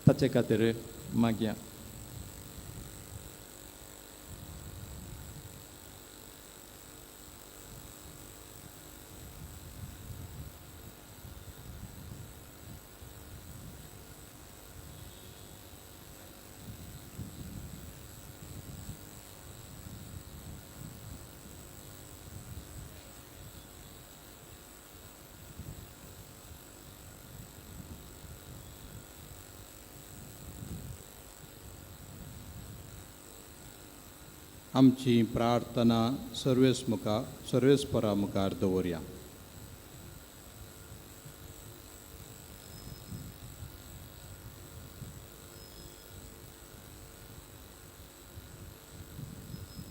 ताचे खातीर मागया. आमची प्रार्थना सर्वेस मुखार सर्वेस्परा मुखार दवरया.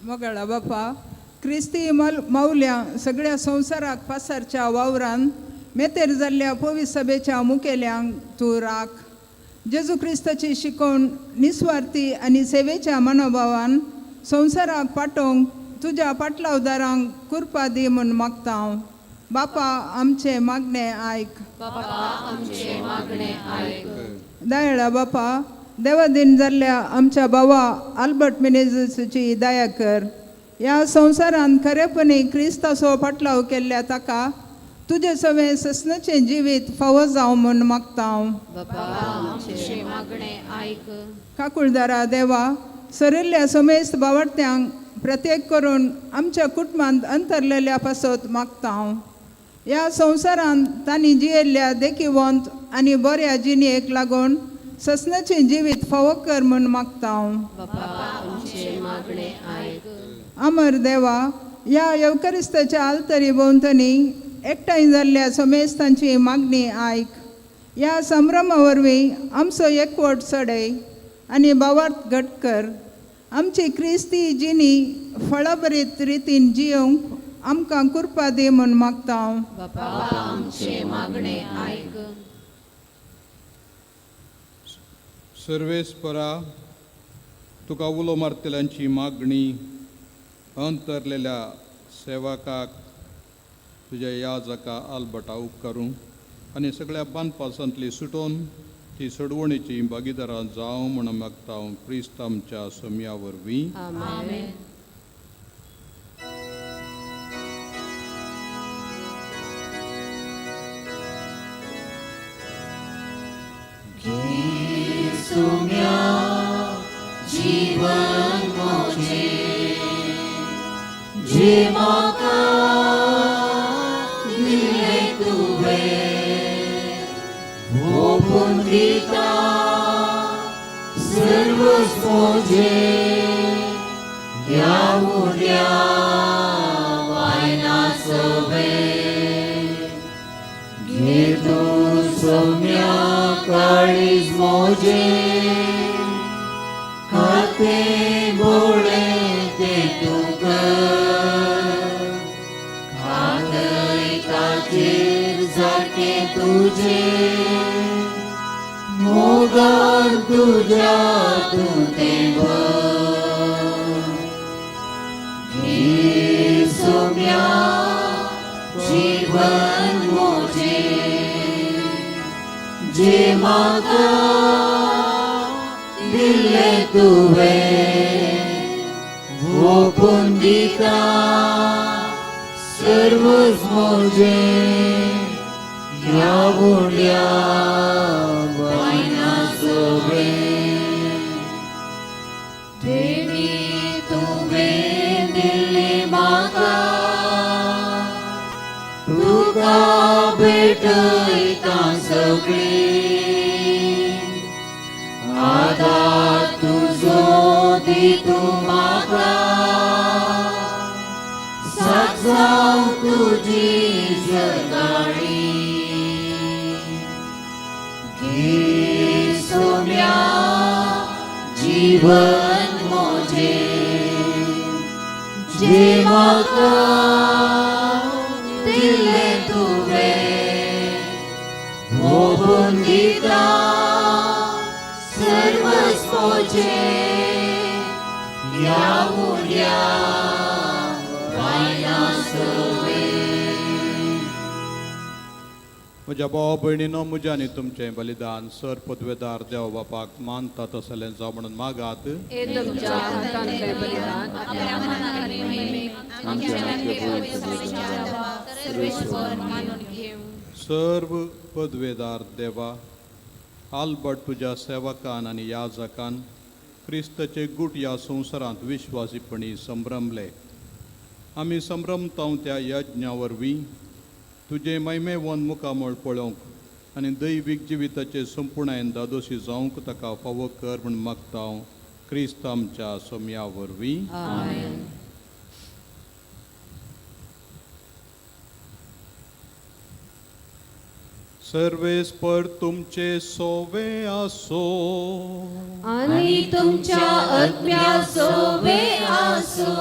मोगाळा बापा, क्रिस्ती मौल्यां सगळ्या संवसाराक पासारच्या वावरान मेतेर जाल्ल्या पवी सभेच्या मुखेल्यांक तूं राख. जेजू क्रिस्ताची शिकवण निस्वार्थी आनी सेवेच्या मनोभावान संवसाराक पाटोवंक तुज्या पाटलावदारांक कुरपा दी म्हूण मागता हांव. बापा आमचें मागणें आयक. बापा आमचें मागणें आयक. दयाळा बापा, देवादीन जाल्ल्या आमच्या भावा आल्बर्ट मिनेझीची दया कर. ह्या संवसारांत खरेपणी क्रिस्ताचो पाटलाव केल्ल्या ताका तुजें सवें ससनाचें जिवीत फावो जावं म्हूण मागता हांव. बापा आमचें मागणें आयक. काकुळदारा देवा, सरिल्ल्या समेस्त बावडत्यांक प्रत्येक करून आमच्या कुटुंबांत अंतरलेल्या पासत मागता हांव. ह्या संवसारांत तांणी जियेल्ल्या देखीवंत आनी बऱ्या जिणेक लागून ससनाचें जिवीत फावो कर म्हूण मागता हांव. बापा आमचें मागणें आयक. अमर देवा, ह्या येवकरिस्ताच्या आलतरी भोंवतणी एकठांय जाल्ल्या समेस्तांची मागणी आयक. ह्या संभ्रमा वरवीं आमचो एकवट चडय आनी भावार्थ घट कर. आमची क्रिस्ती जिणी फळाभरीत रितीन जियोंक आमकां कुरपा दी म्हूण मागता हांव. बापा आमचें मागणें आयक. सर्वेस्परा, तुका उलो मारतल्यांची मागणी अंतरलेल्या सेवकाक तुज्या याजका आल्बर्टा उपकारूं आनी सगळ्या बांदपासांतली सुटोवन ती सोडवणेची भागीदारां जावं म्हूण मागता हांव क्रिस्त आमच्या सोम्या वरवीं. आमेन. सोम्या जीवन मोजे जे म्हाका दिलें तुवें ओपून दिता सर्वच मोजे ह्या उड्या वायना सवें घे तूं सोम्या काळीज मोजे खाते बोळे ते तूं कर खातय ताचेर सारकें तुजें मोगान तुज्या तूं तें भर. घे सोम्या जीवन मोजे जे म्हाका दिल्लें तुवें ओपून दिता सर्वच मोजे ह्या उड्या वायना सवें. देणी तुवें दिल्ली म्हाका तुका भेटयता सगळी आदार तुजो दी तूं म्हाका साथ जावं तुजी सकाळी. घे सोम्या जीवन मोजे जे म्हाका दिल्लें तुवें ओपून दिता सर्वच मोजे ह्या उड्या वायना सवें. म्हज्या भावा भयणीनो, म्हज्या आनी तुमचें बलिदान सर पदवेदार देव बापाक मानता तसलें जावं म्हणून मागात. तुमच्या हातांतलें बलिदान आपल्या मनाक आनी महिमेक आमच्या आनी पवित्र सभेच्या देवा सर्वेस्पर मानून घेवं. सर्व पदवेदार देवा, आल्बर्ट तुज्या सेवकान आनी याजकान क्रिस्ताचे गूट ह्या संवसारांत विश्वासीपणी संभ्रमले. आमी संभ्रमताव त्या यज्ञा वरवीं तुजें महिमेवन मुखामळ पळोवंक आनी दैवीक जिविताचे संपुर्णायेन दादोशी जावंक ताका फावो कर म्हूण मागता क्रिस्त आमच्या सोम्या वरवीं. आमेन. सर्वेस्पर तुमचे सोवे आसो आनी तुमच्या आत्म्या सोवे आसो.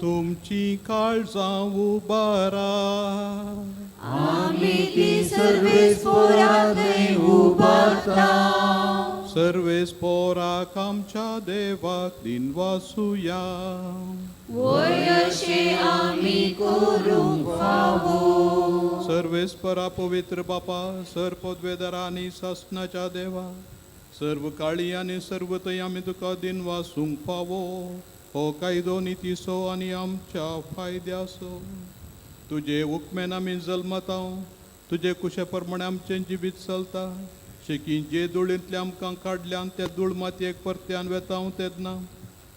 तुमची काळजां उबारा. आमी ती सर्वेस्पोरा थंय उबारता. सर्वेस्पोराक आमच्या देवाक दिनवासुया. वय अशें आमी करूंक फावो. सर्वेस्परा पवित्र बापा, सर पदवेदारा आनी सासणाच्या देवा, सर्व काळी आनी सर्व थंय आमी तुका दिनवासूंक फावो. हो कायदो नितीचो आनी आमच्या फायद्याचो. तुजे हुकमेन आमी जल्मताव, तुजे कुशे प्रमाणे आमचें जिवीत चलता. शेकी जे धुळींतले आमकां काडल्यान त्या धूळ मातयेक परत्यान वेताव तेन्ना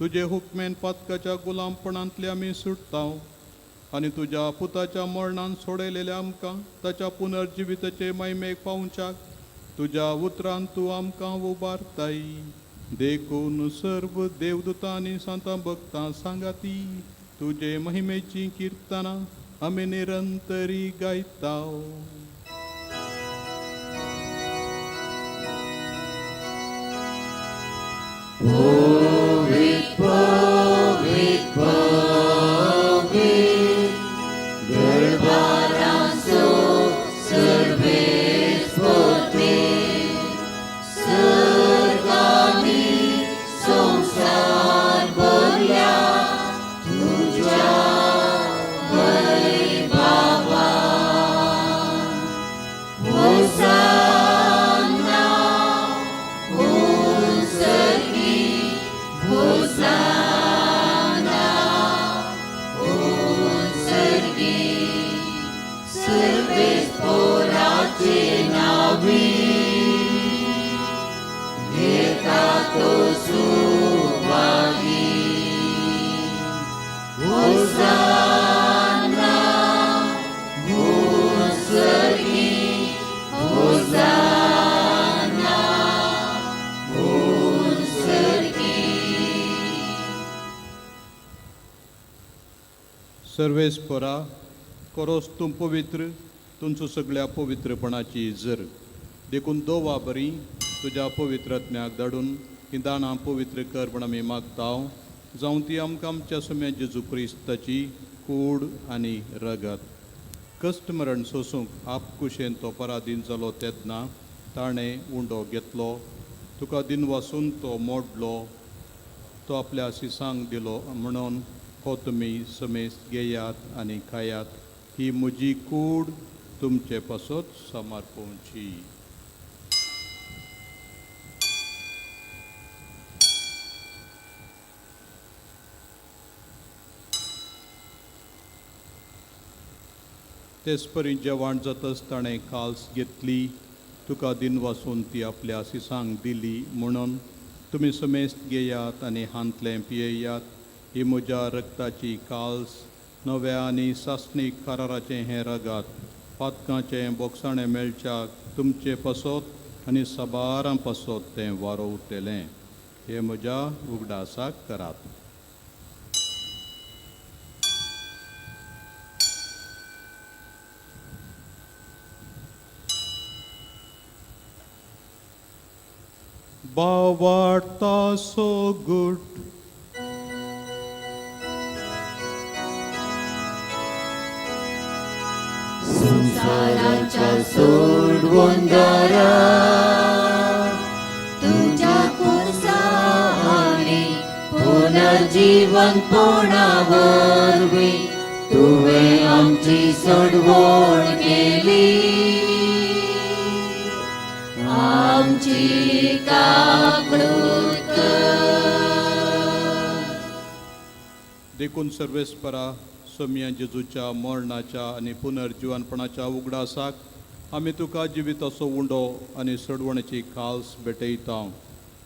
तुजे हुकमेन पातकाच्या गुलामपणांतले आमी सुटताव आनी तुज्या पुताच्या मरणान सोडयलेल्या आमकां ताच्या पुनर्जिविताचे महिमेक पावच्याक तुज्या उतरान तूं आमकां उबारताय. देखून सर्व देवदूतांनी सांतां भक्तां सांगाती तुजे महिमेची किर्तनां आमी निरंतरी गायताव. पवित्र पवित्र पवित्र दरबाराचो सर्वेस्पती, सर्गांनी संवसार भरल्या तुज्या वैभवान. होसाना उंचगी, होसाना उंचगी, सर्वेस्पोराचे नावी येता तो सुभागी. होसाना उंचगी, होसाना उंचगी. सर्वेस्परा कोरोस तूं पवित्र, तुमचो सगळ्या पवित्रपणाची जर देखून दोवा बरी तुज्या पवित्र आत्म्याक धाडून ही दानां पवित्र कर म्हण आमी मागताव. जावं ती आमकां आमच्या सुम्या जेजू क्रिस्ताची कूड आनी रगत. कश्ट मरण सोसूंक आपकुशेन तो पराधीन जालो तेन्ना ताणें उंडो घेतलो, तुका दिनवासून तो मोडलो, तो आपल्या शिसांक दिलो म्हणून हो तुमी समेस्त घेयात आनी खायात. ही म्हजी कूड तुमचे पासत समर्पोवची. तेच परी जेवण जातच ताणें काल्स घेतली, तुका दिनवासून ती आपल्या शिसांक दिली म्हणून तुमी समेस्त घेयात आनी हांतलें पियेयात. ही म्हज्या रक्ताची काल्स, नव्या आनी सासणीक कराराचें हें रगात, पातकांचें बोगसाणें मेळच्याक तुमचे पासत आनी साबारां पासत तें वारोवतलें. हें म्हज्या उगडासाक करात. बावार्ता सो गुड. संवसाराच्या सोडवणदारा, तुज्या खुर्सा आनी पुनर्जीवनपणा वरवीं तुवें आमची सोडवण केली. आमची काकळूत कर. देखून सर्वेस्परा सोमया जेजूच्या मरणाच्या आनी पुनर्जिवनपणाच्या उगडासाक आमी तुका जिविताचो उंडो आनी सडवणेची खास भेटयता.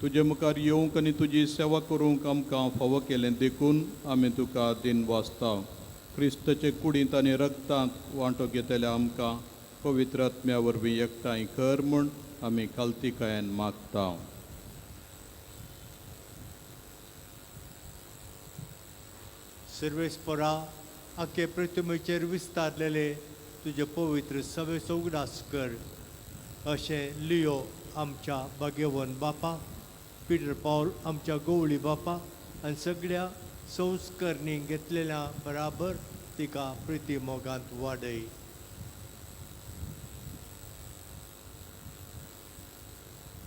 तुजे मुखार येवंक आनी तुजी सेवा करूंक आमकां फावो केलें देखून आमी तुका दिन वाचता. क्रिस्ताचे कुडींत आनी रक्तांत वांटो घेतल्या आमकां पवित्र आत्म्या वरवीं एकठांय कर म्हूण आमी खालतीकायेन मागता. सर्वेस्परा आखे प्रतिमेचेर विस्तारलेले तुजे पवित्र सभेचो उगडास कर. अशें लियो आमच्या भाग्यवन बापा, पिटर पावल आमच्या गवळी बापा आनी सगळ्या संस्करणी घेतलेल्या बराबर तिका प्रिती मोगांत वाडय.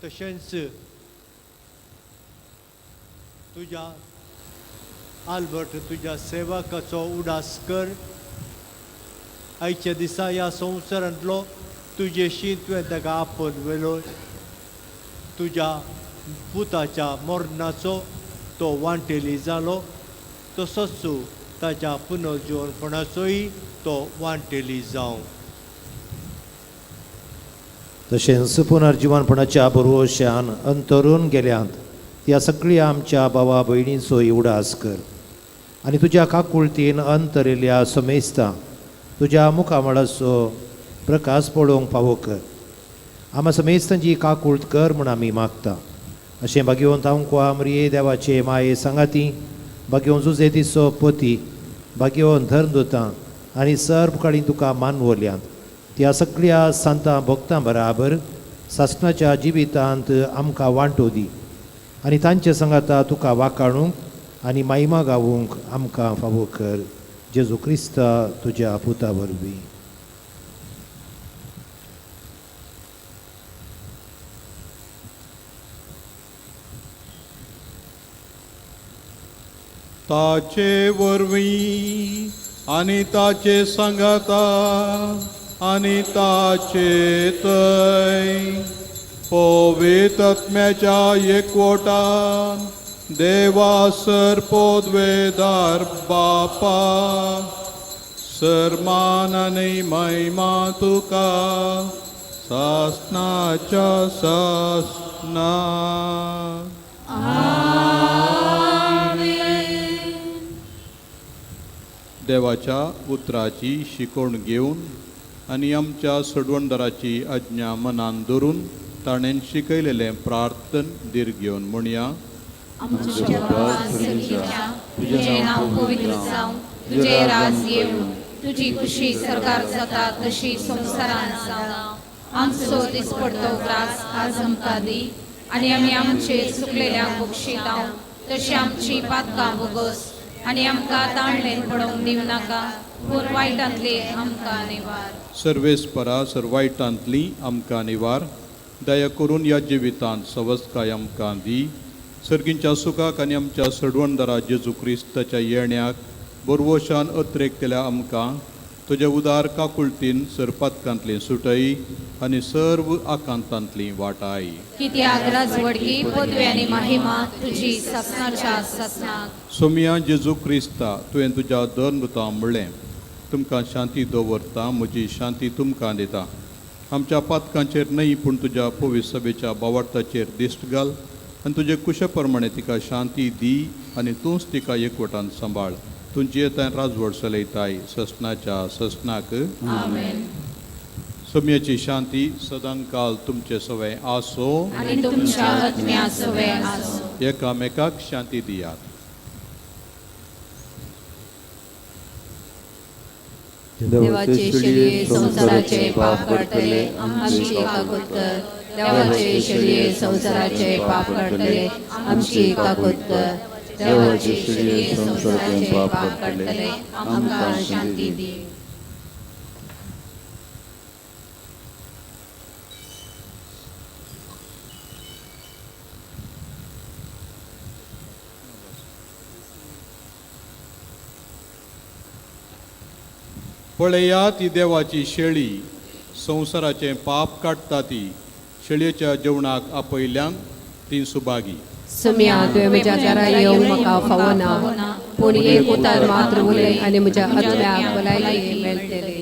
तशेंच तुज्या आल्बर्ट तुज्या सेवकाचो उडास कर. आयच्या दिसा ह्या संवसारांतलो तुजेशी तुवें ताका आपोवन व्हेलो. तुज्या पुताच्या मरणाचो तो वांटेली जालो, तसोच ताच्या पुनर्जिवनपणाचोय तो वांटेली जावं. तशेंच पुनर्जिवनपणाच्या बरोवश्यान अंतरून गेल्यांत त्या सगळ्या आमच्या भावा भयणींचो उडास कर आनी तुज्या काकुळतीन अंतरिल्ल्या समेस्ता तुज्या मुखामळाचो प्रकाश पळोवंक फावो कर. आमा समेस्तांची काकूळत कर म्हूण आमी मागता. अशें भाग्यवंत आमकां मरिये देवाचे माये सांगाती, भाग्यवंत जुजेतीचो पती, भाग्यवंत धर्मदुतां आनी सर्व काळी तुका मानवल्यांत त्या सगळ्या सांतां भक्तां बराबर सासणाच्या जिवितांत आमकां वांटो दी आनी तांचे सांगाता तुका वाकाणूंक आनी मायमा गावूंक आमकां फावो कर. जेजू क्रिस्ता तुज्या पुता वरवीं. ताचे वरवीं आनी ताचे सांगाता आनी ताचे तय पवित्र आत्म्याच्या एकवटान देवा सर पोदवेदार बापा सरमान आनी महिमा तुका सासनाच्या सासना. देवाच्या उतराची शिकवण घेवन आनी आमच्या सडवणदाराची आज्ञा मनान धरून ताणें शिकयलेलें प्रार्थन दीर्घ घेवन म्हणया. आमच्या बापा सर्गीच्या, तुजें नांव पवित्र जावं, तुजें राज येवं, तुजी खुशी सरकार जाता तशी संवसारांत जावं. आमचो दिसपडतो ग्रास आज आमकां दी आनी आमी आमचे चुकलेल्यांक बक्षितांव तशी आमची पातकां बोगस आनी आमकां ताणलें पडोवंक दिवं नाका, पूण वायटांतली आमकां निवार. सर्वेस्परा सर वायटांतली आमकां निवार. दया करून ह्या जिवितांत सवस्काय आमकां दी. सर्गींच्या सुखाक आनी आमच्या सडवणदारा जेजू क्रिस्ताच्या येण्याक बरवशान अत्रेकतल्या आमकां तुज्या उदार काकुळतीन सरपातकांतली सुटय आनी सर्व आकांतांतली वाटाय. कित्याक राजवडकी पदवी आनी महिमा तुजी सासणाच्या सासणाक. सोमिया जेजू क्रिस्ता तुवें तुज्या धर्मदुतां म्हणलें, तुमकां शांती दवरता, म्हजी शांती तुमकां दिता. आमच्या पातकांचेर न्हय पूण तुज्या पवित्र सभेच्या बावार्थाचेर दिश्ट घाल आनी तुजे कुशे प्रमाणे तिका शांती दी आनी तूंच तिका एकवटान सांबाळ. तूं जियेताय राजवट चलयताय ससनाच्या ससनाक. आमेन. सोम्याची शांती सदांकाल तुमचे सवय आसो आनी तुमच्या आत्म्या सवय आसो. एकामेकाक शांती दियात. देवाचे शेळये संवसाराचे पाप काडटले आमची काकूत कर. देवाचे शेळये संवसाराचे पाप काडटले आमची काकूत कर. देवाचे शेळये संवसाराचे पाप काडटले आमकां शांती दी. पळया ती देवाची शेळी संवसाराचें पाप काडटा ती. शेळयेच्या जेवणाक आपयल्ल्यान तीं सुभागी. सोम्या, तुवें म्हज्या घरा येवंक म्हाका फावना, पूण एक उतर मात्र उलय आनी म्हज्या आत्म्याक भलायकी मेळटली.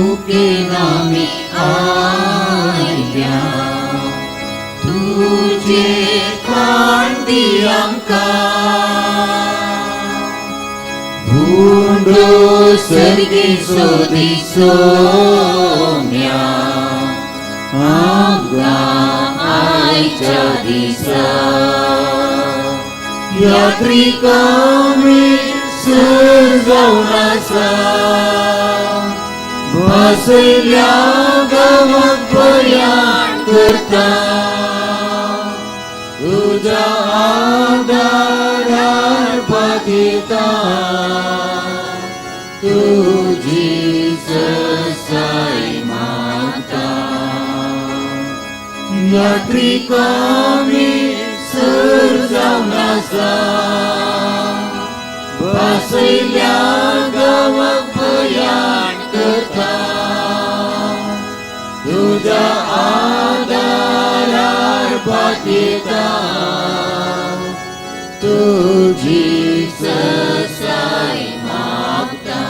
मुखेनामी आयल्या तुजे खाण दी आमकां भुंडो सर्गी सोदी सोम्या आमकां आयच्या दिसा यात्रिकामी सुर जावन आसा बसयल्या गांवाक प्रयाण करता तुज्या आदारार पातयेता तुजी ससाय मागता यात्रिकामी सुर जावन आसा बसयल्या गांवाक प्रयाण करता तुज्या आदारार पातयेता तुजी ससाय मागता.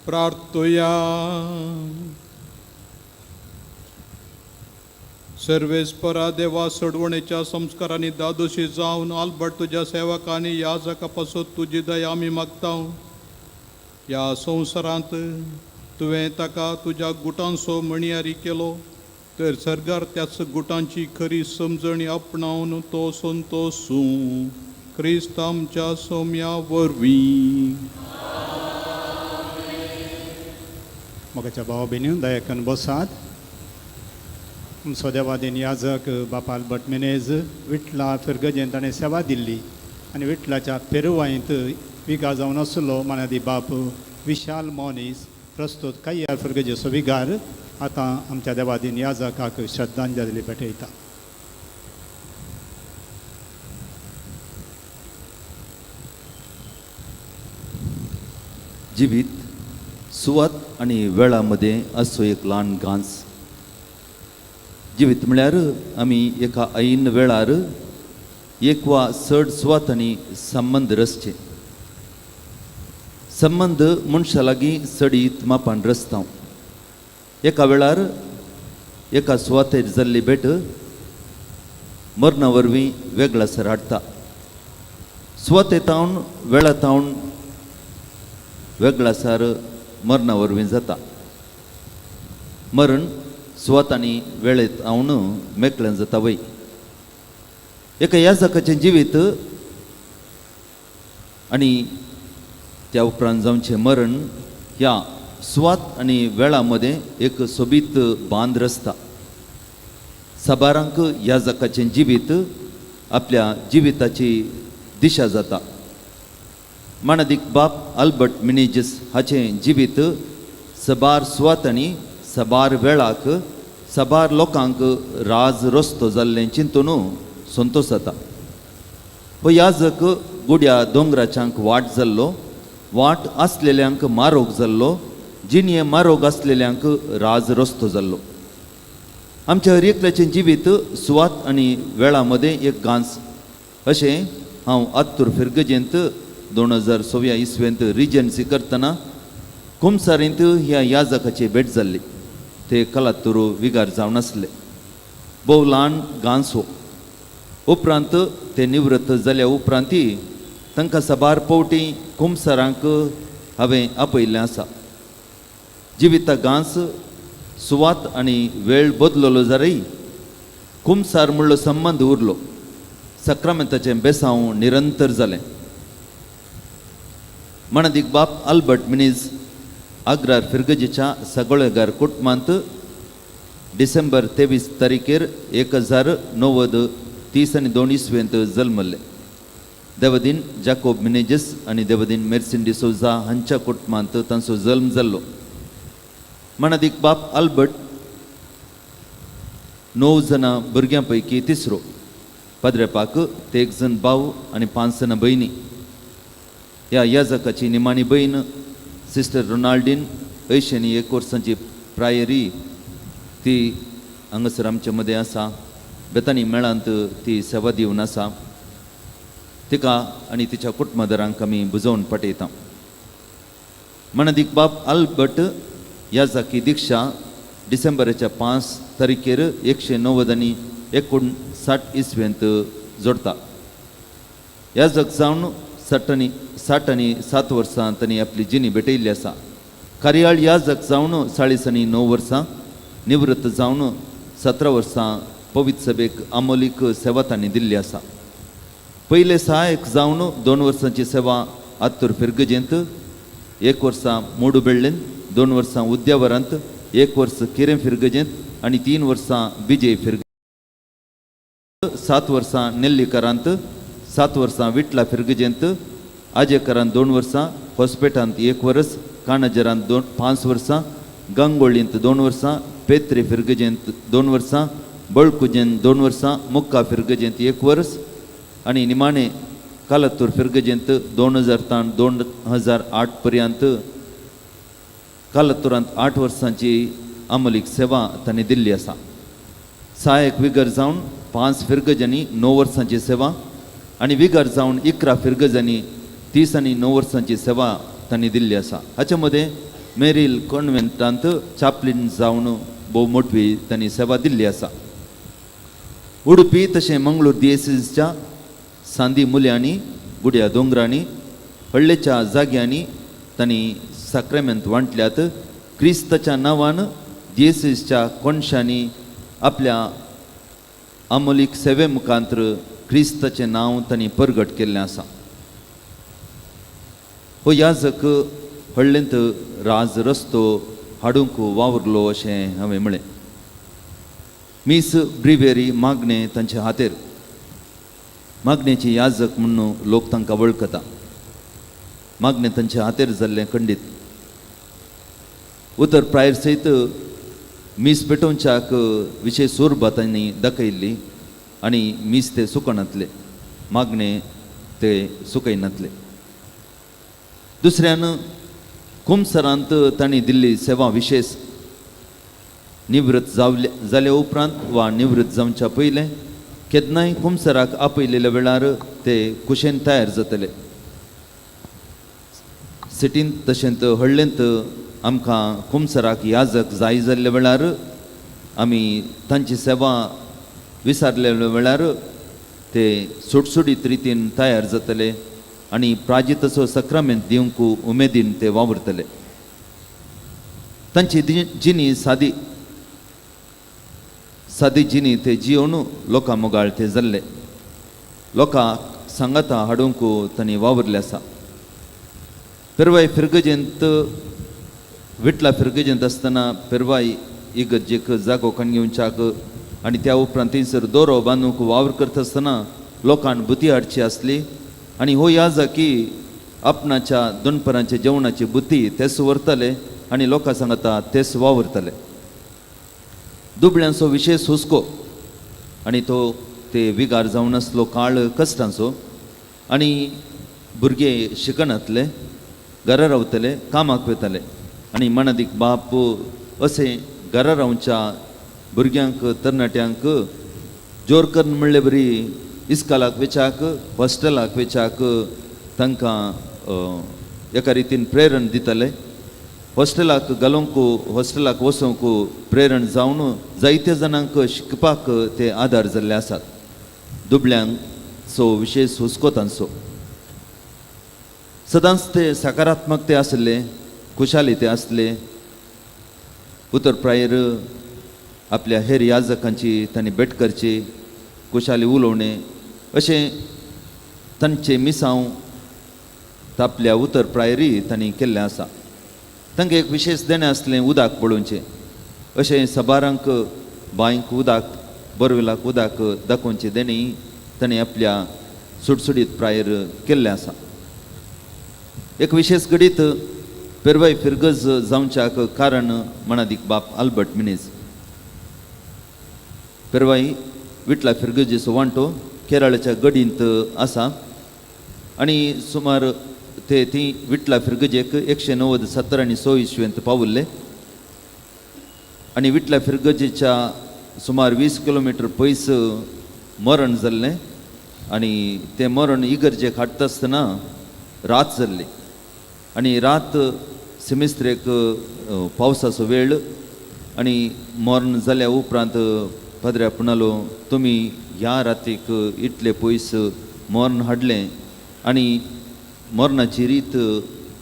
प्रार्थुया. सर्वेस्परा देवा सोडवणेच्या संस्कारांनी दादोशी जावन आल्बर्ट तुज्या सेवकांनी ह्या जगा पासत तुजी दया आमी मागता. ह्या संवसारांत तुवें ताका तुज्या गुटांचो म्हणयारी केलो तर सर्गार त्याच गुटांची खरी समजणी आपणावन तो संतोसूं क्रिस्त आमच्या सोम्या वरवीं. मोगाच्या भाव भयणीं दयाकन बसात. आमचो देवादीन याजक बाप आल्बर्ट मिनेज विटला फिरगजेन ताणें सेवा दिल्ली आनी विटलाच्या पेरुवायंत विगार जावन आसलो मानादी बाप विशाल मोनीस प्रस्तुत कैयार फिरगजेचो विगार आतां आमच्या देवादीन याजकाक श्रद्धांजली भेटयता. जिवीत सुवात आनी वेळा मदें असो एक ल्हान घांस. जिवीत म्हळ्यार आमी एका ऐन वेळार एक वा चड सुवातांनी संबंद रचचे. संबंद मनशा लागीं चडीत मापान रचता. एका वेळार एका सुवातेर जाल्ली भेट मरणा वरवीं वेगळासर हाडटा. सुवाते तावन वेळा तावन वेगळासार मरणा वरवीं जाता. मरण सुवात आनी वेळेत हांव मेकळें जाता वय. एका याजकाचें जिवीत आनी त्या उपरांत जावचें मरण ह्या सुवात आनी वेळा मदें एक सोबीत बांद रचता. साबारांक याजकाचें जिवीत आपल्या जिविताची दिशा जाता. मानादीक बाप अल्बर्ट मिनेजीस हाचें जिवीत सबार सुवात आनी सबार वेळाक सबार लोकांक राज रस्तो जाल्लें चिंतून संतोश जाता. हो याजक गुड्या दोंगराच्यांक वाट जाल्लो, वाट आसलेल्यांक मारोग जाल्लो, जिणये मारोग आसलेल्यांक राज रस्तो जाल्लो. आमच्या हर एकल्याचें जिवीत सुवात आनी वेळा मदें एक गांस अशें हांव आत्तूर फिरगजेंत 2006 इसवेंत रिजन्सी करतना कुमसारींत ह्या याजकाची भेट जाल्ली. ते कलातूर विगार जावन आसले. भोव ल्हान गांस हो. उपरांत ते निवृत्त जाल्या उपरांती तांकां साबार पावटी कुमसारांक हांवें आपयल्लें आसा. जिविता गांस सुवात आनी वेळ बदललो जाल्यारय कुमसार म्हणलो संबंद उरलो. सक्रामेंताचें बेसांव निरंतर जालें. मानादीक बाप अल्बर्ट मिनीज आग्रार फिरगजेच्या सगळेगार कुटुंबांत डिसेंबर 23 तारखेर 1932 इसवेंत जल्मल्ले. देवदीन जाकोब मिनेजीस आनी देवदीन मेर्सिन डिसोजा हांच्या कुटुंबांत तांचो जल्म जाल्लो. मानादीक बाप अल्बर्ट 9 जाणां भुरग्यां पैकी तिसरो. पाद्रेपाक ते 1 जण भाव आनी 5 जाणां भयणी. ह्या याजकाची निमाणी भयण सिस्टर रोनाल्डीन 81 वर्सांची प्रायरी ती हांगासर आमचे मदें आसा. बेतानी मेळांत ती सेवा दिवन आसा. तिका आनी तिच्या कुटुंबादारांक आमी बुजोवन पटयता. मानादीक बाप अल्बर्ट याजकी दीक्षा डिसेंबराच्या 5 तारखेर 159 इसवेंत जोडटा. याजक जावन 67 वर्सां तांणी आपली जिणी भेटयल्ली आसा. कार्याळ याजक जावन 49 वर्सां, निवृत्त जावन 17 वर्सां पवित्र सभेक आमोलीक सेवा तांणी दिल्ली आसा. पयले सहायक जावन 2 वर्सांची सेवा आत्तूर फिरगजेंत, 1 वर्सां मोडुबेळ्ळेंत, 2 वर्सां उद्यावरांत, 1 वर्स किरें फिरगजेंत आनी 3 वर्सां विजय फिरगजेंत, 7 वर्सां नेल्लीकरांत, 7 वर्सां विटला फिरगजेंत, आजेकरांत 2 वर्सां, हॉस्पिटलांत 1 वर्स, काणजरांत 5 वर्सां, गंगोळींत 2 वर्सां, पेत्रे फिरगजेंत 2 वर्सां, बळकुजेंत 2 वर्सां, मुक्का फिरगजेंत 1 वर्स आनी निमाणे कालातूर फिरगजेंत 2000 2008 पर्यंत कालातूरांत 8 वर्सांची आमलीक सेवा तांणी दिल्ली आसा. सहायक विगर जावन 5 फिरगजांनी 9 वर्सांची सेवा आनी विगर जावन 11 फिरगजांनी 39 वर्सांची सेवा तांणी दिल्ली आसा. हाचे मदें मेरील कॉन्वेंटांत चापलीन जावन भोव मोटवी तांणी सेवा दिल्ली आसा. उडुपी तशें मंगळूर दियेसीसच्या सांदी मुल्यांनी, गुड्या दोंगरांनी, हळ्ळेच्या जाग्यांनी तांणी साक्रामेंत वांटल्यात. क्रिस्ताच्या नांवान दियेसीसच्या कोनशांनी आपल्या आमोलीक सेवे मुखांत्र क्रिस्ताचें नांव तांणी परगट केल्लें आसा. हो याजक हळ्ळेंत राज रस्तो हाडूंक वावरलो अशें हांवें म्हळें. मीस ब्रिवेरी मागणें तांचे हातेर. मागणेची याजक म्हणून लोक तांकां वळखता. मागणें तांचे हातेर जाल्लें खंडीत. उतर प्रायर सयत मीस पेटोवच्याक विशेश सुरबा तांणी दाखयल्ली आनी मीस ते सुकनातले, मागणें ते सुकयनातले. दुसऱ्यान कुमसरांत तांणी दिल्ली सेवा विशेश. निवृत्त जाल्या उपरांत वा निवृत्त जावच्या पयलें केन्नाय कुमसराक आपयलेल्या वेळार ते कुशेन तयार जातले. सिटींत तशेंच हळ्ळेंत आमकां कुमसराक याजक जाय जाल्ल्या वेळार आमी तांची सेवा विसारल्या वेळार ते सुटसुटीत रितीन तयार जातले आनी प्राजिताचो सक्रामेंत दिवंक उमेदीन ते वावुरतले. तांची जिणी सादी सादी जिणी ते जियोन लोकां मोगाळ ते जाल्ले लोकांक सांगाता हाडूंक तांणी वावुरले आसा. पेरवाय फिरगजेंत विटला फिरगजेंत आसतना पेरवाय इगर्जेक जागो काण घेवच्याक आनी त्या उपरांत थंयसर दोरो बांदूंक वावर करता आसतना लोकांक बुती हाडची आसली आनी हो याजकी आपणाच्या दोनपरांच्या जेवणाची बुती तेच व्हरताले आनी लोकां सांगता तेच वावुरताले. दुबळ्यांचो विशेश हुस्को आनी तो ते विगार जावन आसलो काळ कश्टांचो आनी भुरगे शिकनातले घरा रावतले कामाक वताले आनी मनादीक बाप अशें घरा रावच्या भुरग्यांक तरणाट्यांक जोर करून म्हणले बरी इस्कालाक वेचाक हॉस्टेलाक वेचाक तांकां एका रितीन प्रेरण दिताले. हॉस्टेलाक घालूंक हॉस्टेलाक वचूंक प्रेरण जावन जायत्या जाणांक शिकपाक ते आदार जाल्ले आसात. दुबळ्यांक सो विशेश हुस्को तांचो सदांच ते सकारात्मक ते आसले खुशाली ते आसले. उतर प्रायर आपल्या हेर याजकांची तांणी भेट करची खुशाली उलोवणें अशें तांचें मिसांव तापल्या उतर प्रायरी तांणी केल्लें आसा. तांकां एक विशेश देणें आसलें उदक पळोवचें अशें सबारांक बांयक उदक बोरवेलाक उदक दाखोवचें देणें तांणी आपल्या सुटसुटीत प्रायर केल्लें आसा. एक विशेश घडीत पेरवाय फिरगज जावच्याक कारण मनादीक बाप आल्बर्ट मिनेज. पेरवाय विटला फिरगजेचो वांटो केरळाच्या गडींत आसा आनी सुमार ते ती विटला फिरगजेक 190 70 आनी 100 इसवेंत पावल्ले आनी विटला फिरगजेच्या सुमार 20 किलोमिटर पयस मरण जाल्लें आनी तें मरण इगर्जेक हाडटा आसतना रात जाल्ली आनी रात सेमिस्त्रेक पावसाचो वेळ आनी मरण जाल्या उपरांत पाद्र्या म्हणालो तुमी ह्या रातीक इतले पयस मरण हाडलें आनी मरणाची रीत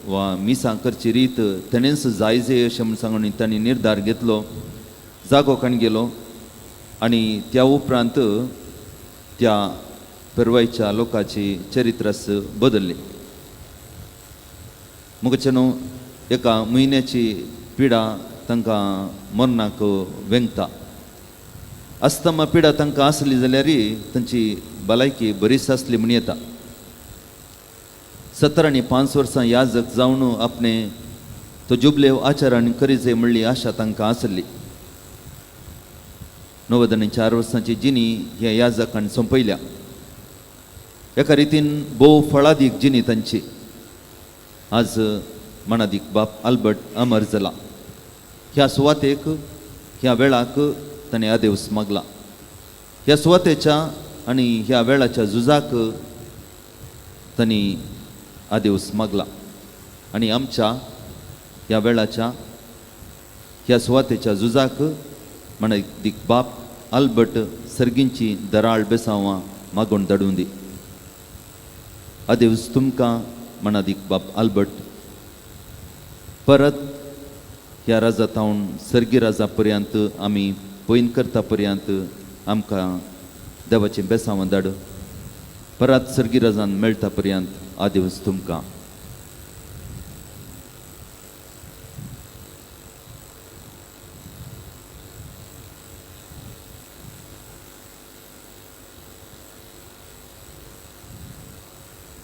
वा मिसां करची रीत तेणेंच जाय जाय अशें म्हूण सांगून तांणी निर्धार घेतलो. जागो काण गेलो आनी त्या उपरांत त्या पेरवायच्या लोकांची चरित्रास बदल्ली. मुगचे न्हू एका म्हयन्याची पिडा तांकां मरणाक वेंगता. अस्तमा पिडा तांकां आसली जाल्यार तांची भलायकी बरीच आसली म्हण येता. 70 आनी 5 वर्सां याजक जावन आपणे तो जुबले आचारान करीजे म्हणली आशा तांकां आसली. 90 आनी 4 वर्सांची जिणी ह्या याजकान सोंपयल्या. एका रितीन भोव फळादीक जिणी तांची. आज मनादीक बाप आल्बर्ट अमर जाला. ह्या सुवातेक ह्या वेळाक ताणें आदेवस मागला. ह्या सुवातेच्या आनी ह्या वेळाच्या झुजाक तांणी आदेवस मागला आनी आमच्या ह्या वेळाच्या ह्या सुवातेच्या झुजाक मनादीक बाप आल्बर्ट सर्गींची दराळ बेसांवां मागून धाडून दी. आदेवस तुमकां मनादीक बाप आल्बर्ट. परत ह्या राजा तावन सर्गी राजा पर्यंत आमी पयन करता पर्यंत आमकां देवाचें बेसांवां धाड. परत सर्गी राजान मेळटा पर्यंत आदेवस तुमकां.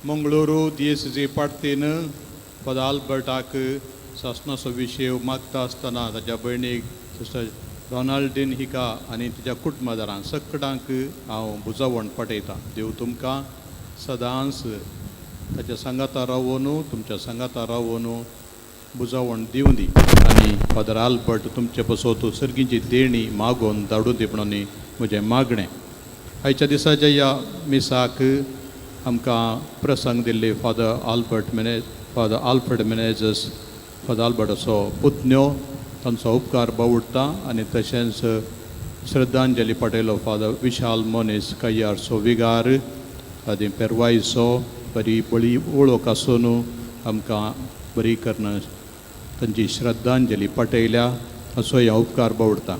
मंगळुरू दियेसिजी पार्टीन फादर आल्बर्टाक सासणाचो विशय मागता आसतना ताच्या भयणीक सिस्टर रोनाल्डीन हिका आनी तिच्या कुटुंबादारांक सगळ्यांक हांव बुजावण पटयतां. देव तुमकां सदांच ताच्या सांगाता रावोन तुमच्या सांगाता रावोन बुजावण दिवं दी आनी फादर आल्बर्ट तुमचे पसोत सर्गींची देणी मागोवन धाडून दी म्हणून म्हजें मागणें. आयच्या दिसाच्या ह्या मिसाक आमकां प्रसंग दिल्ले father Albert Menezes father Alfred Menezes father आल्बर्टाचो पुतण्यो तांचो उपकार बावुडटा आनी तशेंच श्रद्धांजली पटेलो फादर विशाल मोनीस कय्यारचो विगार आनी पेरवायचो बरी बळी वळख आसून आमकां बरी करून तांची श्रद्धांजली पटयल्या असो ह्या उपकार बावडटा.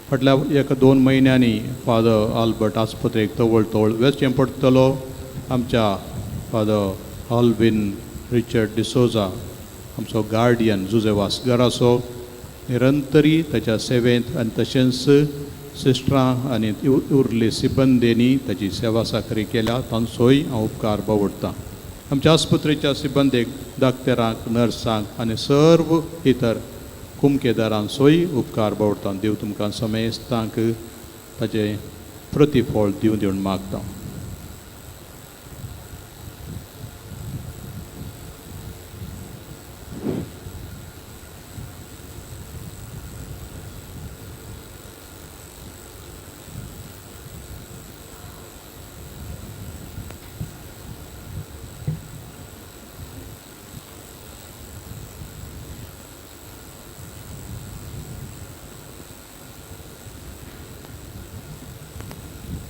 फाटल्या एक 2 म्हयन्यांनी फादर आल्बर्ट आस्पत्रेक तवळ तवळ वेचें पडटलो. आमच्या फादर ऑल्विन रिचर्ड डिसोजा आमचो गार्डियन जुजे वासगराचो निरंतरी ताच्या सेवेंत आनी तशेंच सिस्टरां आनी उरले सिबंदेनी ताची सेवा साकरी केल्या तांचोय हांव उपकार बावडटा. आमच्या आस्पत्रेच्या सिबंदेक डाक्टरांक नर्सांक आनी सर्व इतर कुमकेदारांचोय उपकार बावडटा. देव तुमकां समेस्तांक ताचें प्रतिफळ दिवन दिवन मागता.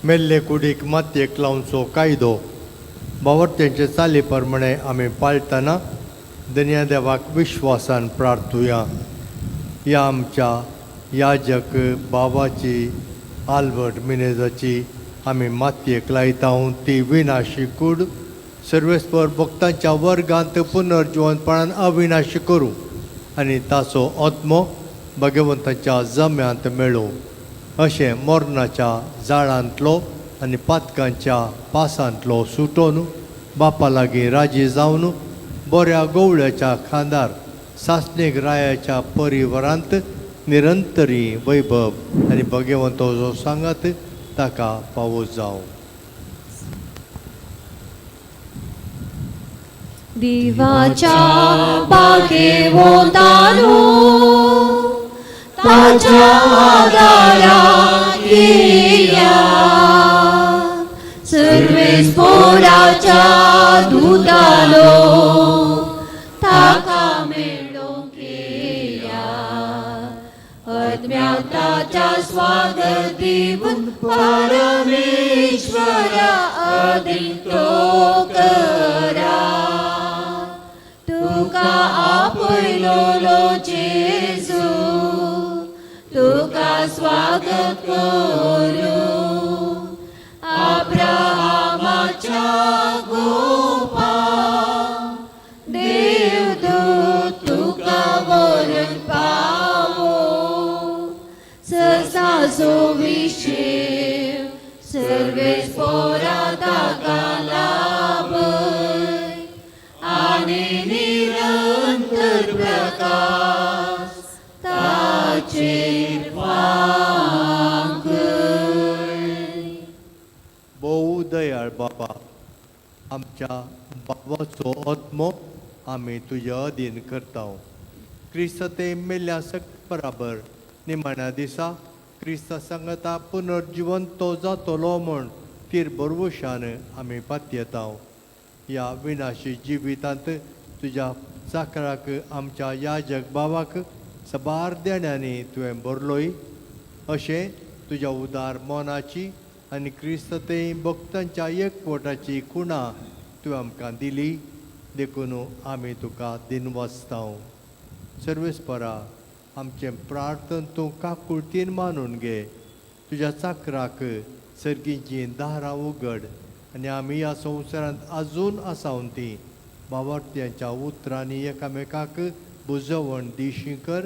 मेल्ले कुडीक मातयेक लावचो कायदो बावर्त्यांचे चाली प्रमाणे आमी पाळटना दनया देवाक विश्वासान प्रार्थुया. ह्या आमच्या याजक बाबाची आल्बर्ट मिनेजाची आमी मातयेक लायता ती विनाशी कूड सर्वेस्पर भक्तांच्या वर्गांत पुनर्जिवनपणान अविनाशी करूं आनी ताचो आत्मो भगवंताच्या जम्यांत मेळूं अशें मरणाच्या जाळांतलो आनी पातकांच्या पासांतलो सुटोवन बापा लागीं राजी जावन बऱ्या गोवळ्याच्या खांदार सासणीक रायाच्या परिवारांत निरंतरी वैभव आनी भगवंतो जो सांगात ताका फावो जावं. देवाच्या बागेवतानो ताच्या आदाराक येया सर्वेस्पोराच्या दुतालो ताका मेळोंक येया आत्म्याक ताच्या स्वागत दिवन परमेश्वरा अदितो करा. तुका आपयलोलो जेजू तुका स्वागत करूं अब्राहामाच्या गोपा देवदूत तुका व्हरून पावो ससाचो विशेव सर्वेस्पोरा ताका लाभय आनी निरंतर प्रकाश ताचेर फांकय. भोव दयाळ बाबा आमच्या बाबाचो आत्मो आमी तुज्या अधीन करता. क्रिस्त ते मेल्ल्या सगळ्या बराबर निमाण्या दिसा क्रिस्ता सांगाता पुनर्जिवन तो जातलो म्हूण तीर बरवशान आमी पातयेता. ह्या विनाशी जिवितांत तुज्या चाकराक आमच्या याजक बाबाक सबार देण्यांनी तुवें भरलोय अशें तुज्या उदार मनाची आनी क्रिस्त ते भक्तांच्या एकवटाची खुणा तुवें आमकां दिली देखून आमी तुका दिनवासता. सर्वेस्परा आमचें प्रार्थन तूं काकुळतीन मानून घे. तुज्या चाकराक सर्गीचीं दारां उगड आनी आमी ह्या संवसारांत आजून आसावन ती बाबार्थ्यांच्या उतरांनी एकामेकाक बुजवण दिशी कर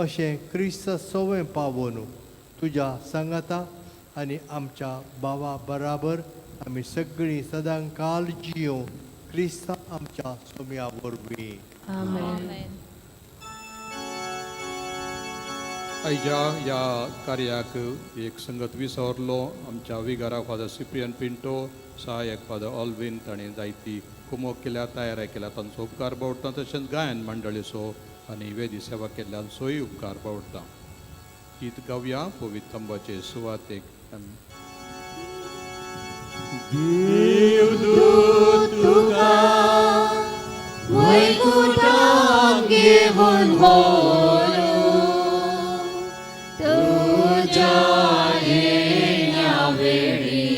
अशें क्रिस्त सवंय पावोवन तुज्या सांगाता आनी आमच्या बाबा बराबर आमी सगळीं सदां काल जियों क्रिस्ता आमच्या सोम्या वरवीं. आमेन. आयच्या ह्या कार्याक एक संगत विसरलो आमच्या विगारा फादर सिप्रियन पिंटो सहायक फादर ऑल्विन ताणें जायती कुमोक केल्या तयारी केल्या तांचो उपकार बावडटा. तशेंच गायन मंडळीचो आनी वेदी सेवा केल्ल्यांचोय उपकार बावडटा. गीत गावया पवित्र तंबाचे सुवातेक. देवदूत तुका व्हरू तुज्या येण्या वेळी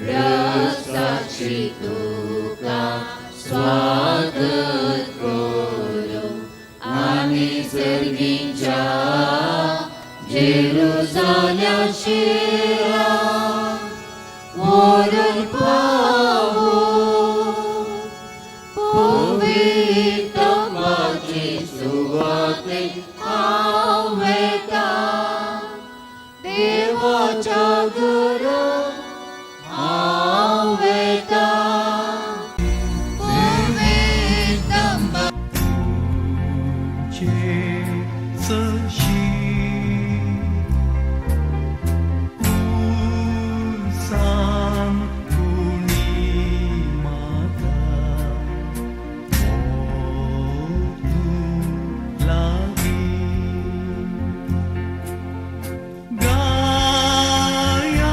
रस्ताची तुका स्वागत करूं आनी सर्गींच्या जेरुजाल्या शिरा व्हरून पावो पवित्र माझी सुवाते हांव वेता देवाच्या घरा हांव वेता पवित्र गाया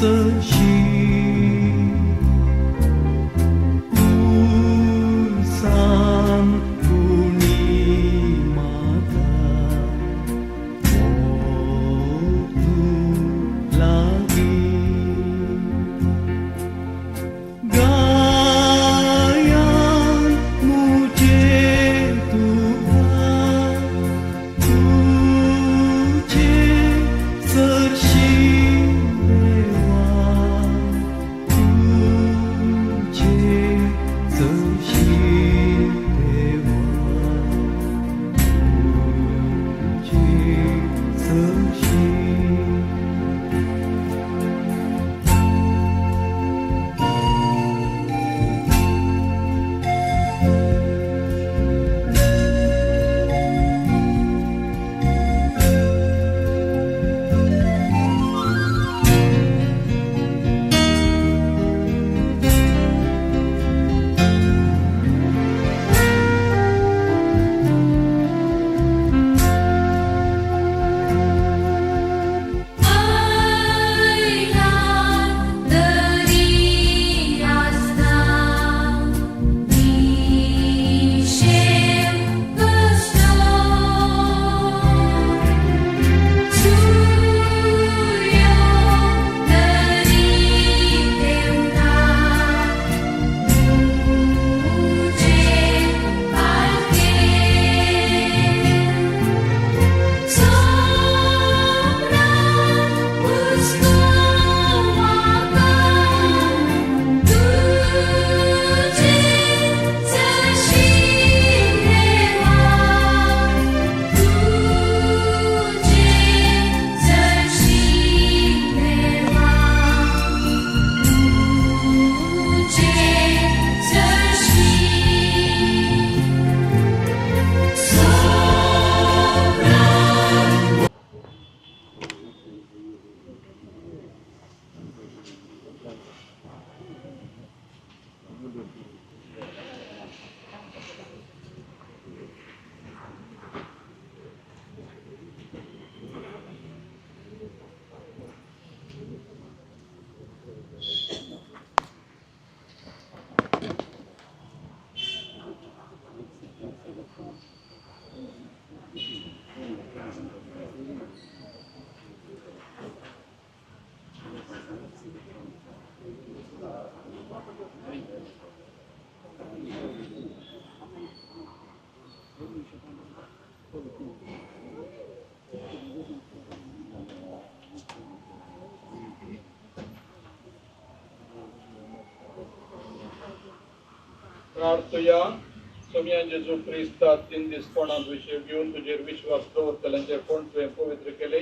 सशी उरसान उणी म्हाका मोग तूं लागीं गायान मुझे तुका तुझे सरशी देवा तुझे सरशी देवा तुझे सरशी. आयला तरी आसता निशेव कसलो सूर्यो तरी देवता मुझे पालके सोमना हुस्को म्हाका तुझे सशी देवा तुझे सशी देवा तुझे सशी सोमना. प्रार्थया. सोमया जेजू क्रिस्ता तीन दीस कोणाक विशय घेवन तुजेर विश्वास दवरतल्यांचे कोण तुवें पवित्र केले,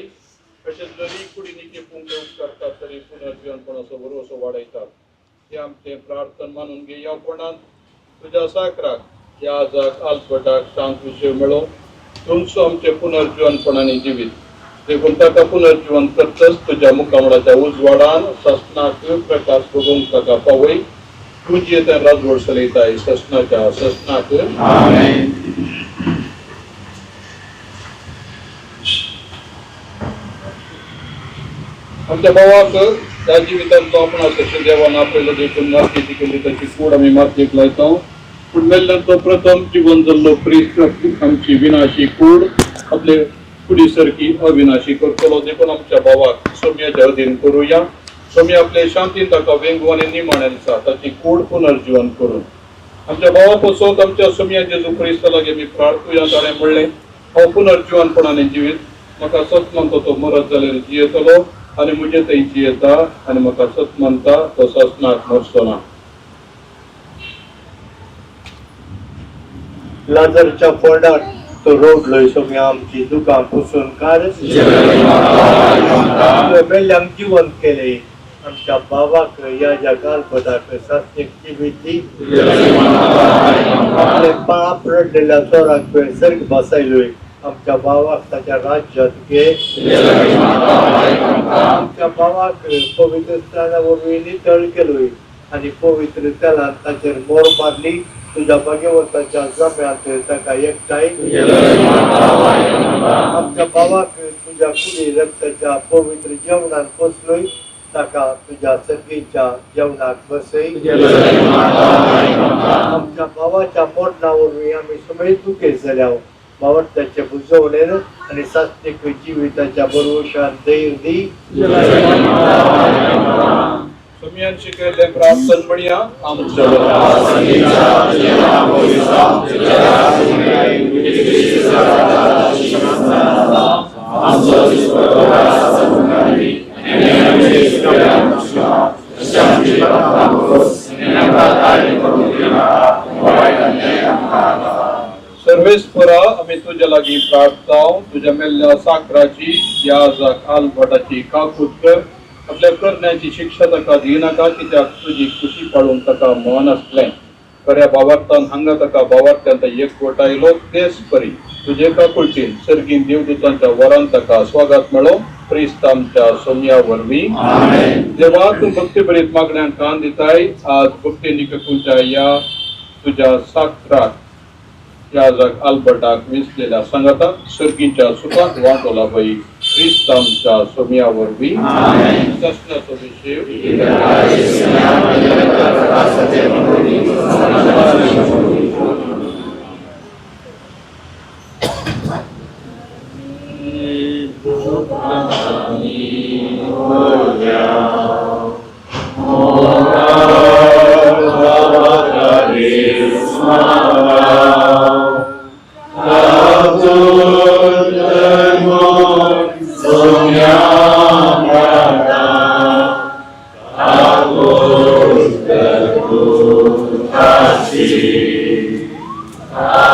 तशेंच जरी कुडीनी केपूंक उपकारतात तरी पुनर्जिवनपणाचो भरवसो वाडयतात. हे आमचें प्रार्थन मानून घे. ह्या कोणांत तुज्या साकराक ह्या आजाक आल्बर्टाक शांत विशय मेळो, तुमचो आमचें पुनर्जिवनपणांनी जिवीत देखून ताका पुनर्जिवन करतच तुज्या मुखामळाच्या उजवाडान ससनाक प्रकाश बघूंक ताका पावय. तुजी ते राजवट चलयताय ससनाच्या ससनाक. आमच्या भावाक त्या जिवितांतलो आपण सशे देवान आपयलो देखून मातयेची केली ताची कूड आमी मातयेक लायता, पूण मेल्ल्यान तो प्रथम जिवन जाल्लो क्रिस्त आमची विनाशी कूड आपले कुडी सारकी अविनाशी करतलो. देखून आमच्या भावाक सोम्याच्या अधीन करुया. सोमी आपले शांतीन ताका वेंगू आनी निमाण्या दिसा ताची कूड पुनर्जिवन करून आमच्या भावा पसोत आमच्या सोमया जेजू क्रिस्ता लागीं आमी प्रार्थुया. ताणें म्हणलें, हांव पुनर्जिवनपणाने जिवीत, म्हाका सत मानता तो मरत जाल्यार जियेतलो आनी म्हजे थंय जियेता आनी म्हाका सत मानता तो ससनाक मरचो ना. लाजरच्या फोंडार तो रोडलोय सोम्या आमची दुकां पुसून काड. तुवें मेल्ल्यांक जिवंत केले, आमच्या बाबाक ह्या जगाल पदाक सासणीक जिवीत दी. आपले पाप रडलेल्या चोराक तुवें सर्ग बसयलोय, आमच्या बाबाक ताच्या राज्यांत घे. आमच्या बाबाक पवित्र स्थाना वरवीं नितळ केलोय आनी पवित्र तेलान ताचेर मोर मारली. तुज्या भाग्यवंताच्या जम्यांत ताका एकठांय. आमच्या बाबाक तुज्या कुडी रक्ताच्या पवित्र जेवणान पोसलोय. ताका तुज्या सर्गीच्या जेवणाक बसय. आमच्या भावाच्या मरणा वरवीं आमी समेत दुखेस्त जाल्या. भावार्थाचे बुजवणेन आनी सात्वीक जिविताच्या बरोवशान धैर्य दी. सोमियान शिकयल्लें प्रार्थन म्हणया. आमचो सर्वेस्परा, आमी तुज्या लागीं प्रार्थना. तुज्या मेल्ल्या साकराची ह्या आल्बर्टाची काकूत कर. आपल्या करण्याची शिक्षा ताका दिनाका, कित्याक तुजी खुशी पाळूंक ताका मन आसलें. खऱ्या भावार्थान हांगा ताका भावार्थ्यांत एकवट आयलो. तेच परी तुजे काकुळटीन सर्गीन देवदूतांच्या वरान ताका स्वागत मेळो. क्रिस्त आमच्या सोम्या वरवीं. देवा, तूं भक्तीभरीत मागण्यांक कान दिताय. आज भक्ती निककुंच्या ह्या तुज्या साकराक ह्या आल्बर्टाक विसलेल्या सांगाता सर्गीच्या सुखांत वांटो लाभय. क्रिस्त आमच्या सोम्या वरवीं. सासणाचो विशय. Thank you.